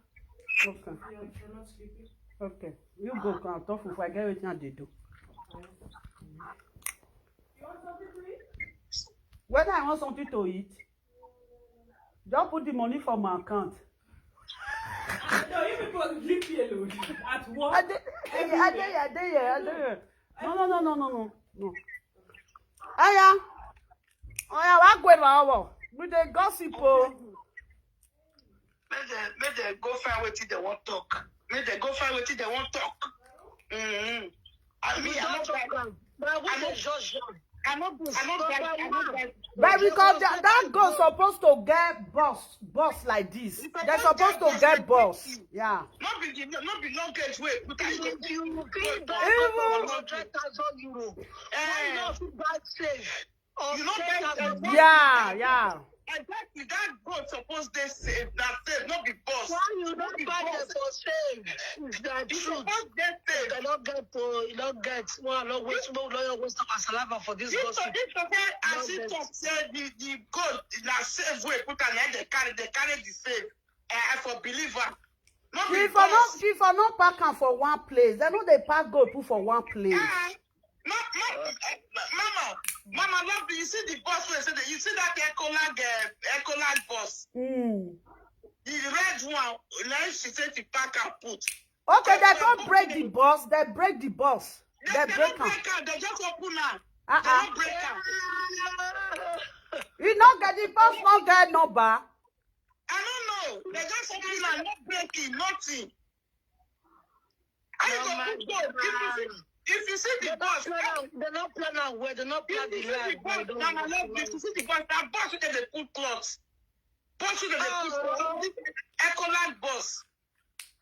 Okay. Yeah, if you're not sleeping. Okay. You go come talk for I get wetin I dey do. You want something to eat? Whether I want something to eat, just put the money for my account. No, you people leave me alone. At work, I dey, I dey, I dey, I dey, I dey. No, no, no, no, no, no, no. Aya, oya, wa gwe ma owo. We dey gossip o. Make dem, make dem go find wetin dem wan talk. Make dem go find wetin dem wan talk. Mm-hmm. I mean, I no buy. But I no buy. I no buy. I no buy. But because that, that girl supposed to get boss, boss like this. They're supposed to get boss. Yeah. No be the, no be no get way. Put that. You, you pay that hundred thousand euro. Eh. Why you not buy safe? You know, yeah, yeah. Exactly, that goat supposed they save, that save, not be boss. Why you not buy them for save? It's the truth. Supposed they save. You cannot get for, you not get. Well, no waste, no lawyer waste our saliva for this gossip. This okay, as he talk, say the, the goat in that save way, put an end, they carry, they carry the save. Eh, I for believer. She for not, she for not pack am for one place. They know they pack goat put for one place. No, no, eh, mama, mama, love you. You see the boss wey say that, you see that Ecolag, uh, Ecolag boss. Mm. The red one, like she said, she pack and put. Okay, they don't break the boss. They break the boss. They, they break am. They just open am. Uh-uh. They don't break am. You know, get the boss not get number. I don't know. They just open am, not breaking, nothing. How you go put gold? If you see, if you see the boss, they not plan am well. They not plan the life. If you see the boss, that boss wey dey put cloth, boss wey dey put cloth, Ecoland boss.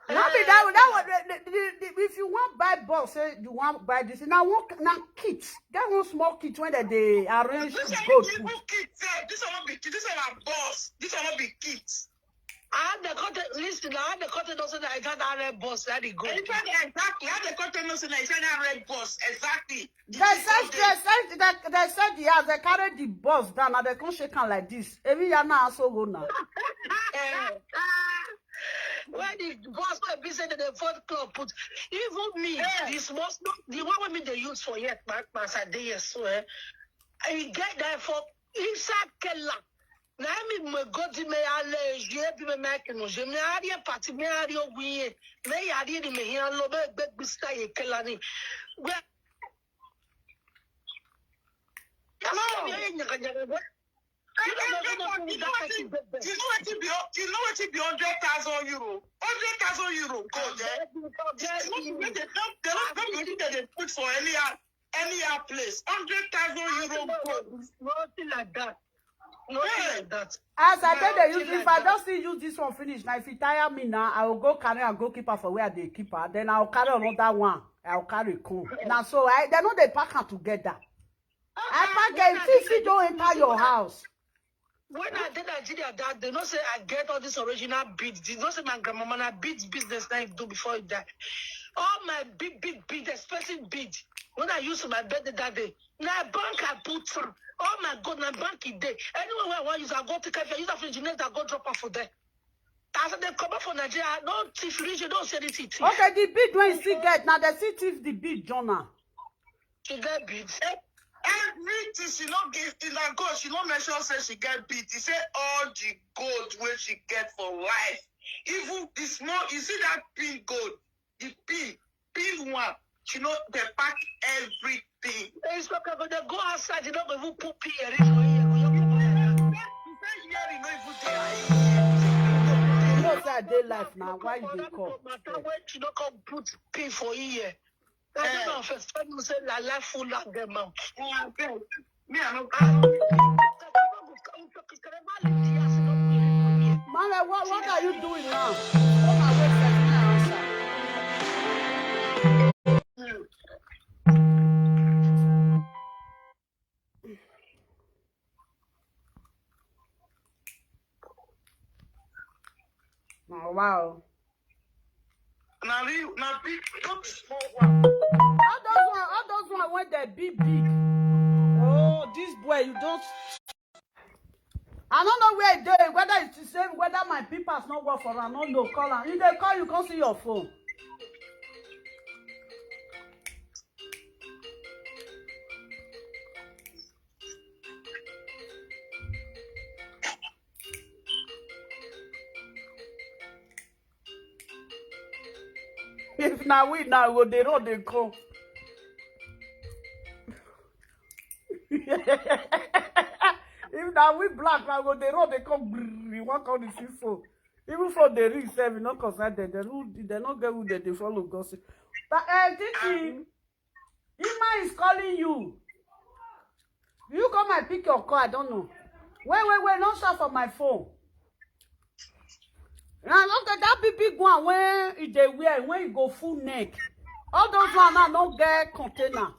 Not be that, that one. The, the, the, if you want buy boss, say you want buy this. Now one, now kit. Get one small kit when they, they arrange gold. This one be kit. This one be boss. This one be kit. I had the cut, listen, I had the cut, doesn't I got that red boss, that he go. Exactly, exactly. I had the cut, doesn't I said that red boss, exactly. They said, they said, they, they said, yeah, they carried the boss down, and they can't shake him like this. Every year now, so go now. When the boss will be said the fourth club put, even me, the small, the one with me they use for yet, my, my, I dey here, so, eh, I get that for inside Kela. Na mi mo go di me ale je bi me make no je me ari party me ari ogun ye me ya ri ni me hin lo be gbe gbista ye kela ni we. No. You know wetin be, you know wetin be hundred thousand euro? Hundred thousand euro go there. They no be wetin they put for anyhow. Anyhow place, hundred thousand euro gold. Nothing like that. Nothing like that. As I tell you, if I just see use this one finish, now if you tire me now, I will go carry and go keep her for where they keep her. Then I'll carry another one. I'll carry come. Now so I they know they pack her together. I pack them till she don't enter your house. When I did Nigeria that they know say I get all this original beads. They know say my grandmama na beads business now do before you die. All my big, big, big expensive bead. When I use my bed that day, na bank I put some. All my gold na bank it day. Anywhere where I want use, I go take care of it. Use that finish, next I go drop off for there. As they come up for Nigeria, no thief, reach, don't say anything. Okay, the bead when you see get now, they see thief the bead, Jonah. She get beads. Eh, eh, Everything she no give, in her gold, she no mention say she get bead. She say all the gold wey she get for life, even the small, you see that pink gold, the pink, pink one, she no dey pack everything. It's okay, but they go outside, you no go even put pin earring for here. You put pin earring, no even dey her ear. You know say I dey life now. Why you dey call? Matter when she no come put pin for here. I don't know if it's tell you say la la full of them out. Oh, I beg. Me, I no. Mama, what, what are you doing now? Come away from my answer. Now, wow. Na real, na big, not small one. All those one, all those one when they big, big. Oh, this boy, you don't. I don't know where they, whether it's the same, whether my papers not work for am, no, no, call am. If they call you, come see your phone. If na we now go dey run dey come. If na we black now go dey run dey come, brrr, we wan come dey see phone. Even phone dey ring sef, e no concern dem. Dem no, dem no get who dem dey follow gossip. But, eh, Titi, Ima is calling you. You come and pick your call, I don't know. Wait, wait, wait, no shout for my phone. Now, look at that big, big one when e dey wear, when e go full neck. All those one now no get container.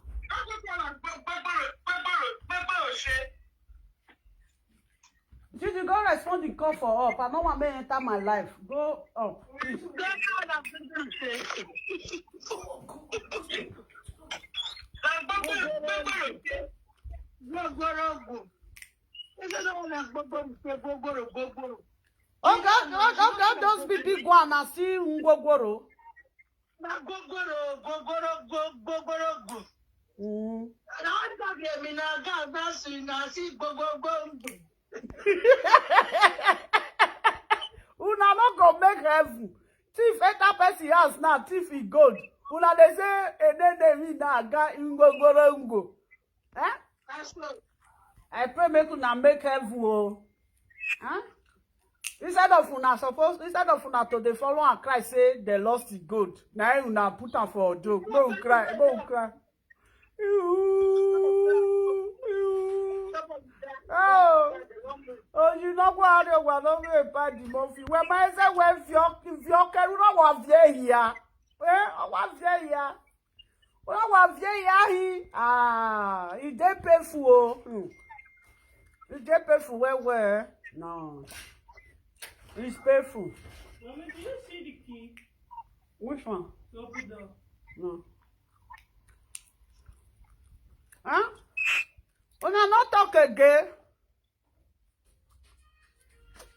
Did you go respond the call for up? I don't want me enter my life. Go up, please. Okay, okay, okay, those big, big one, I see Ngogoro. Na gogoro, gogoro, go-, gogoro, go. Mm. Na all that game na ga, na si, na si, go, go, go, go. Una no go make heaven. Thief enter person house now, thief e gold. Una dey say, "Enene mi na ga, ngogoro, ngo." Eh? That's good. I pray make una make heaven o. Huh? Instead of una suppose, instead of una to dey follow and cry say they lost the gold, na im una put am for joke. No cry, no cry. Oh, oh, you know what? What don't we buy the movie? When my say when vio, vio keru no wa vie here. Eh, wa vie here. Well, wa vie here. Ah, e dey painful o. Hmm. E dey painful well, well. No. It's painful. Mommy, do you see the key? Which one? To open door. No. Huh? Una no talk again.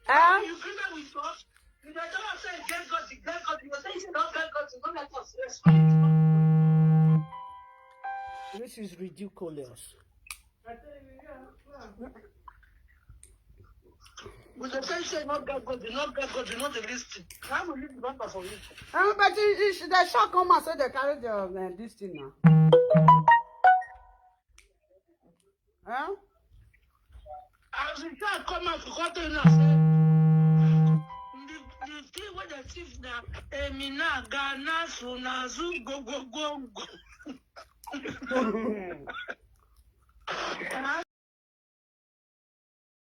Eh? You agree with God? You dey tell us say get God, you get God. You say you don't get God, you don't let us rest. This is ridiculous. We dey tell you say not get God, you not get God, you not dey listen. How will you remember for you? Eh, but it, it, they shall come and say they carry the, uh, this thing now. Eh? As we talk, come out to come tell you now, say, the, the thing wey dey thief na, emi na ga, na su, na zu, go, go, go, go.